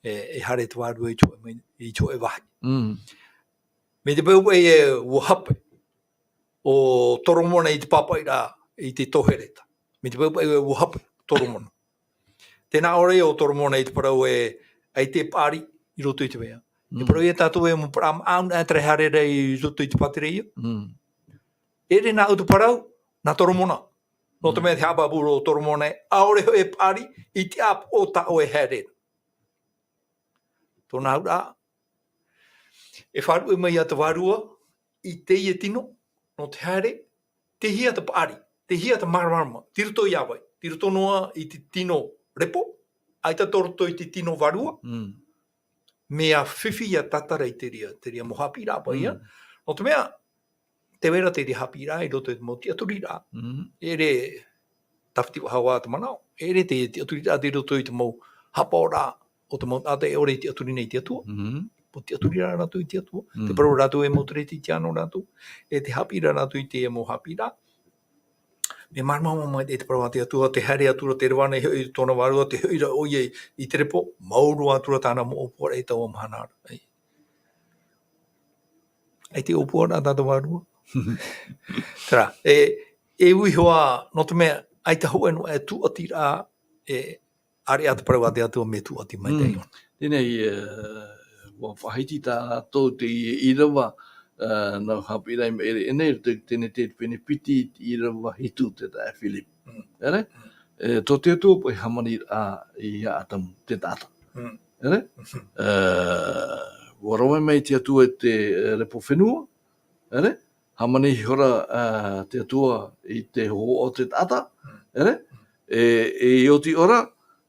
e, e haere te Vārua i te hōʻē mai, i te hōʻē vāhi. Mm. Mai te peu paʻi e ʻua hape ʻo Toromona i te pāpaʻiraʻa i te tohereta. Mai te peu paʻi e ʻua hape Toromona. Tē nā ʻō ra ʻo Toromona i te parau e, ʻaita e paʻari i roto i te mea. Te Mm. parau ia tātou e mau parau ʻāuna e tae haere ra i roto i te pātireia. Mm. ʻEʻere nā ʻu te parau, nā Toromona. Nō te Mm. mea te haʻapāpū ʻo Toromona e, ʻaore hoʻi e paʻari i te ʻāpoʻo tā ʻoe e haere ra. Tōna auraʻa, e faʻaruʻe mai ia te Vārua i teie tino, nō te haere, tei hea te paʻari, tei hea te māramarama, tei roto iā vai, tei roto noa i te tino repo, ʻaita tō roto i te tino vārua, Mm. mea fifi ʻia tātara i te reira, te reira mau haʻapiʻiraʻa paʻi ia. Mm. Nō te mea, te vai ra te reira haʻapiʻiraʻa i roto i te mau tiʻaturiraʻa. Mm. ʻEʻere tāviti faʻahou ā te manaʻo. ʻEʻere te tiʻaturiraʻa tei roto i te mau haʻapaʻoraʻa o te mau taʻata e ʻore i tiʻaturi nei i te Atua. Mm. Mau tiʻaturiraʻa rātou i te Atua. Mm. Tē parau rātou e mau Kerisetiano rātou. E tē haʻapiʻi ra rātou i te mau haʻapiʻiraʻa. Mea māramarama maitaʻi te parau a te Atua, tē haere atu ra, tē reva nei hoʻi i tōna vārua, tē hoʻi ra ʻoia i, i te repo, mau roa atu ra tāna mau ʻōpuaraʻa i taua mahana ra. ʻAi. ʻAita e ʻōpuaraʻa tā te vārua. Terā, e, e ui hoʻi, nō te mea, ʻaita hōʻē noa e tūʻatiraʻa, e, ʻāreʻa te parau a te Atua mea tūʻati maitaʻi Mm. ʻōna. Teie nei, e, ʻua faʻahiti tātou te ʻīrava, e, nō haʻapiʻiraʻa i maʻiri aʻe nei, te, teie te pene piti, te ʻīrava hitu, te taeaʻe Philip. Mm. ʻEre? Mm. E, tō te Atua paʻi hāmaniraʻa ia Atamu, te taʻata. Mm. ʻEre? Mm. E, ʻua rave mai te Atua i te, e, repo fenua. ʻEre? Hāmani ihora, e, te Atua i te hōhoʻa o te taʻata. Mm. ʻEre? Mm. E, e oti ora,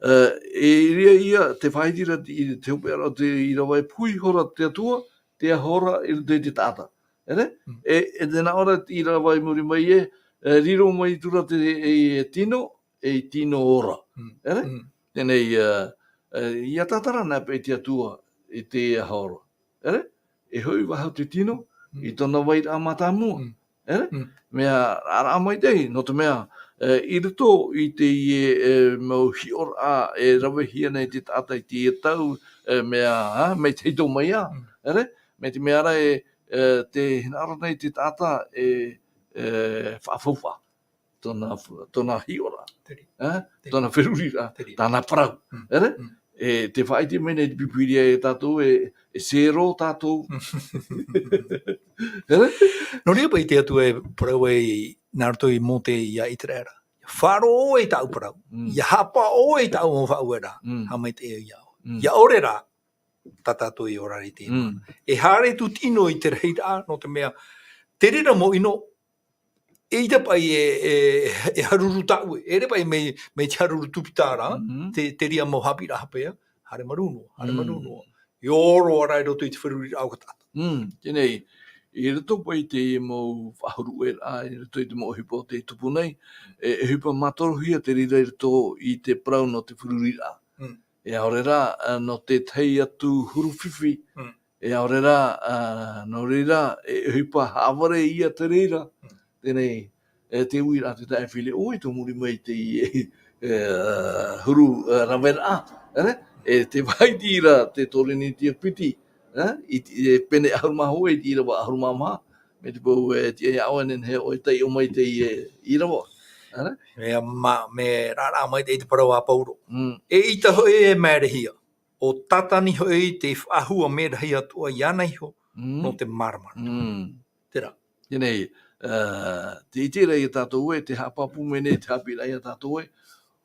e, e ʻere ia, te faʻahiti ra i te hopeʻa o te ʻīrava e puhi ihora te Atua, te ahora i roto i te taʻata. ʻEre? Mm. E, e tē nā ʻō ra te ʻīrava i muri mai ē, e, riro mai atu ra te, e, e tino, e tino ora. Mm. ʻEre? Mm. Teie nei, e, e, ʻia tātara na paʻi te Atua i te ahora. ʻEre? E hoʻi faʻahou te tino, Mm. i tōna vairaʻa mātāmua. Mm. ʻEre? Mm. Mea rarahi maitaʻi, nō te mea, e, i roto i teie, e, mau hiʻoraʻa, e, ravehia nei te taʻata i teie tau, e, mea, a, mai te hito mai ā. Mm. ʻEre? Mai te mea ra e, e, tē hinaʻaro nei te taʻata e, e, faʻafaufaʻa. Tōna, tōna hiʻoraʻa. Te reira. E? Te reira. Tōna feruriraʻa. Te reira. Tāna parau. Mm. ʻEre? Mm. E, tē faʻaʻite mai nei te Pīpīria ia tātou e, e zero tātou. ʻEre? Nō reira paʻi te Atua e parau ai nā roto i Mōte ia ʻĪteraʻera. Faʻaroʻo ʻoe i tāʻu parau. Mm. ʻIa haʻapaʻo ʻoe i tāʻu mau faʻaueraʻa. Mm. Haʻamaitaʻi au iā ʻoe. Mm. ʻIa ʻore rā, tā tātou e ora ra i te Mm. E haere atu tino i te rahiraʻa, nō te mea, te reira mau ʻino, eʻita paʻi e, e, e haruru tāʻue, ʻeʻere paʻi mai, mai te haruru tupita ra, Mm. te, te reira mau haʻapiʻiraʻa hape ā, haere marū noa, haere marū Mm. noa. E ora ra i roto i te feruriraʻa o te taʻata. Mm, teie nei, i roto paʻi i te mau faʻahuruʻeraʻa, i roto i te mau ʻohipa o tē tupu nei, e, e ʻohipa mātorohia te reira i roto i te parau nō te feruriraʻa. Mm. E ʻaore rā, ā, nō te tahi atu huru fifi. Mm. E ʻaore rā, ā, nō reira, e ʻohipa haʻavare ia te reira. Mm. Teie nei, e te uiraʻa te taeaʻe Philip, ʻoi tō muri mai te, e, ā, huru, ā, raveraʻa, ʻere? E tē faʻaʻite ra te Torinetia piti, ā, i te, e pene ʻahuru mā hōʻē, i te ʻīrava ʻahuru mā maha, mai te peu e tiʻa iā ʻoe e nehenehe ʻoe e taiʻo mai i teie ʻīrava. ʻEre? Mea ma-, mea rarahi maitaʻi te parau a Pauro. Mm. Eʻita hoʻi e maerehia. ʻO Tātani hoʻi te faʻahou merahi atoʻa iāna iho Mm. nō te māramarama. Mm. Terā. Teie nei, ā, tē ʻite ra ia tātou ē, tē haʻapāpū mai nei te haʻapiʻiraʻa ia tātou ē,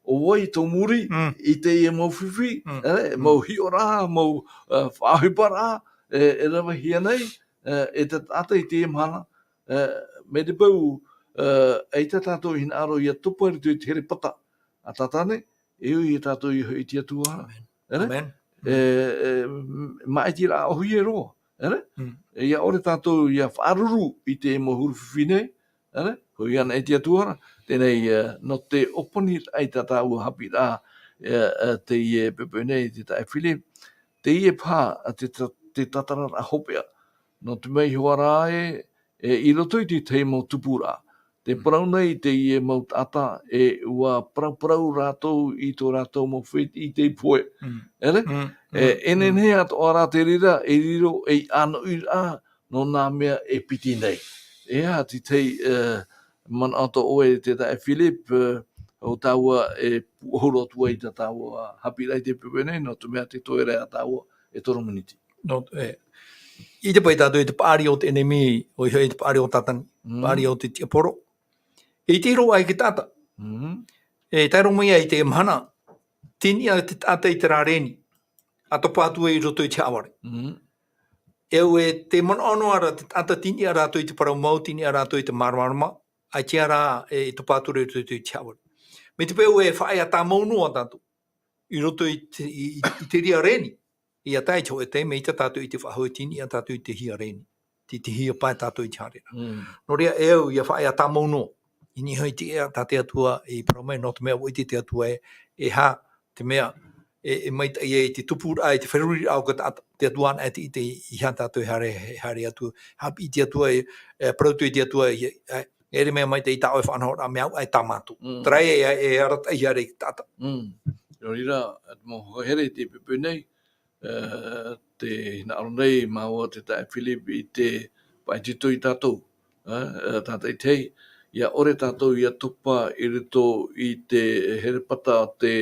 ʻo vai tō muri Mm. i teie mau fifi, Mm. ē, Mm. mau hiʻoraʻa, mau, ā, faʻaʻohiparaʻa, e, e ravehia nei, e, e te taʻata i teie mahana, e, mai te peu, e, ʻaita tātou i hinaʻaro ʻia topa i roto i te herepata a Tātane, e ui ia tātou i hoʻi i te Atua ra. Amen. Ere? Amen. E, e, m-, maʻitiraʻa ʻōhie roa. Ere? Mm. E, ʻia ʻore tātou ʻia faʻaruru i te mau huru fifi nei, ere? Hoʻi anaʻe i te Atua ra. Teie nei, e, nō te ʻōpaniraʻa i tā tāua haʻapiʻiraʻa, e, e, teie poʻipoʻi nei, te taeaʻe Philip. Teie paha, e, te ta-, te tatararaʻa hopeʻa. Nō te mea hoʻi rā ē, e, i roto i te tahi mau tupuraʻa. Te Mm. parau nei teie mau taʻata, e, ʻua parauparau rātou i tō rātou mau fētiʻi i te pohe. Mm. Ere? Mm. E, Mm. e nehenehe atoʻa rā te reira, e riro ei ʻānoʻiraʻa nō nā mea e piti nei. E aha te tahi, e, manaʻo tō ʻoe te taeaʻe Philip, e, ʻo tāua e pūʻohu roa atu ai i tā tāua haʻapiʻiraʻa i te poʻipoʻi nei, nō te mea te toe ra ia tāua e toru miniti. Nō, e, i te pae tātou i te paʻari o te ʻenemi, ʻoia hoʻi i te paʻari o Tātane, Mm. paʻari o te tiaporo. E ʻite roa ai te taʻata. Mm. E tae roa mai ai te mahana, tiniʻa te taʻata i terā rēni, ʻa topa atu ai i roto i te haʻavare. Mm. E au e te manaʻo noa ra te taʻata tiniʻa rātou i te parau mau, tiniʻa rātou i te māramarama, ʻaita rā e topa atu ra i roto i te haʻavare. Mai te peu e faʻaea tāmau noa tātou i roto i te, i, i, i te reira rēni. ʻIa tae i te hōʻē taime, ʻaita tātou i te faʻahou e tiniʻa tātou i te hia rēni. Te, te hia pae tātou i te haere ra. Mm. Nō reira, e au, ʻia faʻaea tāmau noa. I niʻa i te ea tā te Atua i parau mai, nō te mea ʻua ʻite te Atua e, e aha te mea, e, e maitaʻi ai te tupuraʻa, i te feruriraʻa o te taʻata, te Atua anaʻe e ʻite i, i aha tātou e haere, e haere atu, haʻapiʻi te Atua, e, e parau atu i te Atua, e, e, e ʻere mea maitaʻi tā ʻoe faʻanahoraʻa, mea au ʻae tā mātou. Mm. Terā e, e, e arataʻi haere i te taʻata. Mm. Nō reira, e te mau here i te poʻipoʻi nei, e, tē hinaʻaro nei māua te taeaʻe Philip i te faʻaitoito ia tātou, e, e, tātaʻitahi, ʻia ʻore tātou ʻia topa i roto i te herepata o te,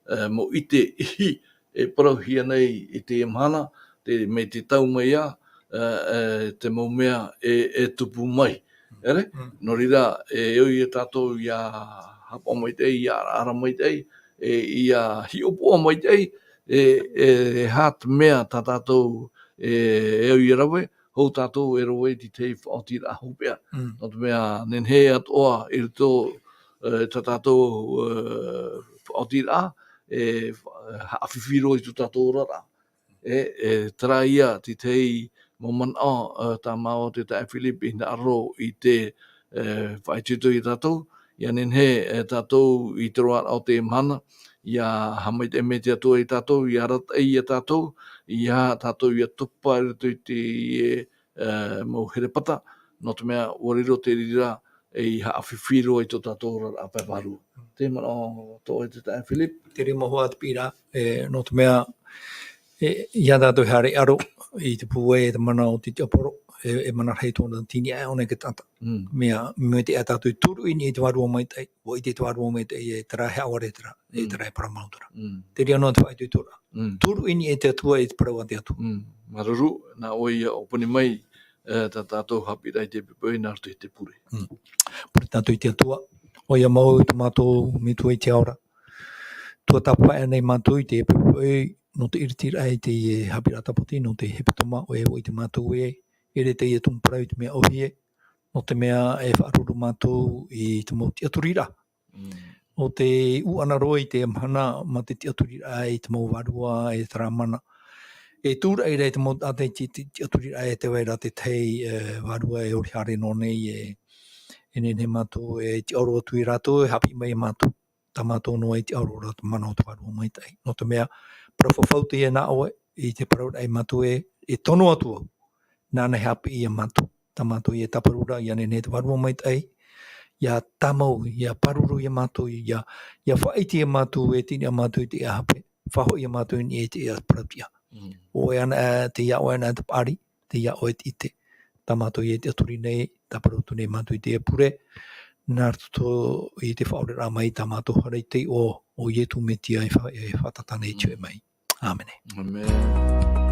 e, mau ʻite ʻihi e parauhia nei i teie mahana, te, mai te tau mai ā, e, e, te mau mea e, e tupu mai. Ere? Mm. Nō reira, e ui ia tātou ʻia haʻapaʻo maitaʻi, ʻia araara maitaʻi, e, ʻia hiʻopoʻa maitaʻi, e, e, e aha te mea tā tātou, e, e au ʻia rave, hou tātou e rave i te tahi faʻaotiraʻa hopeʻa. Mm. Nō te mea, nehenehe atoʻa i roto, e, tā tātou, e, faʻaotiraʻa, e, fa-, haʻafifi roa i tō tātou oraraʻa. E, e, terā ia te tahi mau manaʻo, e, tā māua te taeaʻe Philip i hinaʻaro i te, e, faʻaitoito ia tātou, ʻia nehenehe, e, tātou i te roaraʻa o te mahana, ʻia haʻamaitaʻi mai te Atua ia tātou, ʻia arataʻi ia tātou, ʻia tātou ʻia topa i roto i te, e, e, mau herepata, nō te mea ʻua riro te reira, e haʻafifi roa i tō tātou oraraʻa pae vārua. Te manaʻo tō ʻoe te taeaʻe Philip? Te reira mau hoa te piʻiraʻa, e, nō te mea, e, ʻia tātou e haere ʻaro i te pūai e te mana o te tiaporo, e, e mana rahi tōna tiniʻa e ʻōna i te taʻata. Mm. Mea, mai te ea tātou i turu i niʻa i te vārua maitaʻi, ʻua ʻite te vārua maitaʻi e terā e haʻavare terā, e Mm. terā e parau mau terā. Mm. Te reira noa te faʻaitoitoraʻa. Mm. Turu i niʻa i te Atua, i te parau a te Atua. Mm. Māuruuru, nā ʻoe ʻia ʻōpani mai, e, tā tātou haʻapiʻiraʻa i te poʻipoʻi nā roto i te pure. Mm. Pure tātou i te Atua. ʻOia mau tō mātou Metua i te ao ra. Tuatāpapa nei mātou i te poʻipoʻi, nō te ʻiritiraʻa i te haʻapiʻiraʻa tāpati, nō te hepetoma, ʻoia hoʻi te mātou ē, ʻere teie tumu parau i te mea ʻōhie, nō te mea e faʻaruru mātou i te mau tiʻaturiraʻa. Mm. ʻO te ʻūʻana roa i te mahana mā te tiʻaturiraʻa i te mau vārua e terā mana. E tūraʻi ra i te mau taʻata i te, te tiʻaturiraʻa e tē vai ra te tahi, e, vārua e ʻore haere noa nei e, e nehenehe mātou e tiʻaoro atu ia rātou e haʻapiʻi mai ia mātou. Tā mātou noa e tiʻaoro ra te mana o te vārua maitaʻi. Nō te mea, parau fafau teie nā ʻoe, i te parauraʻa ia mātou ē, e tono atu au. Nāna e haʻapiʻi ia mātou. Tā mātou ē tāparu ra, ʻia nehenehe te vārua maitaʻi, ʻia tāmau, ʻia pāruru ia mātou, ʻia, ʻia faʻaʻite ia mātou e tiniʻa mātou i te ea hape, faʻahoʻi ia mātou i niʻa i te ea parautiʻa. Mm. ʻO ʻoe anaʻe, tei iā ʻoe anaʻe te paʻari, tei iā ʻoe te ʻite. Tā mātou ē tiʻaturi nei, tāparu atu nei mātou i teie pure, nā roto i te faʻaoreraʻa mai tā mātou Faʻaora i te iʻoa, ʻo Ietu Metia e fa-, e Fātata nei te hōʻē maitaʻi. ʻĀmene. ʻĀmene.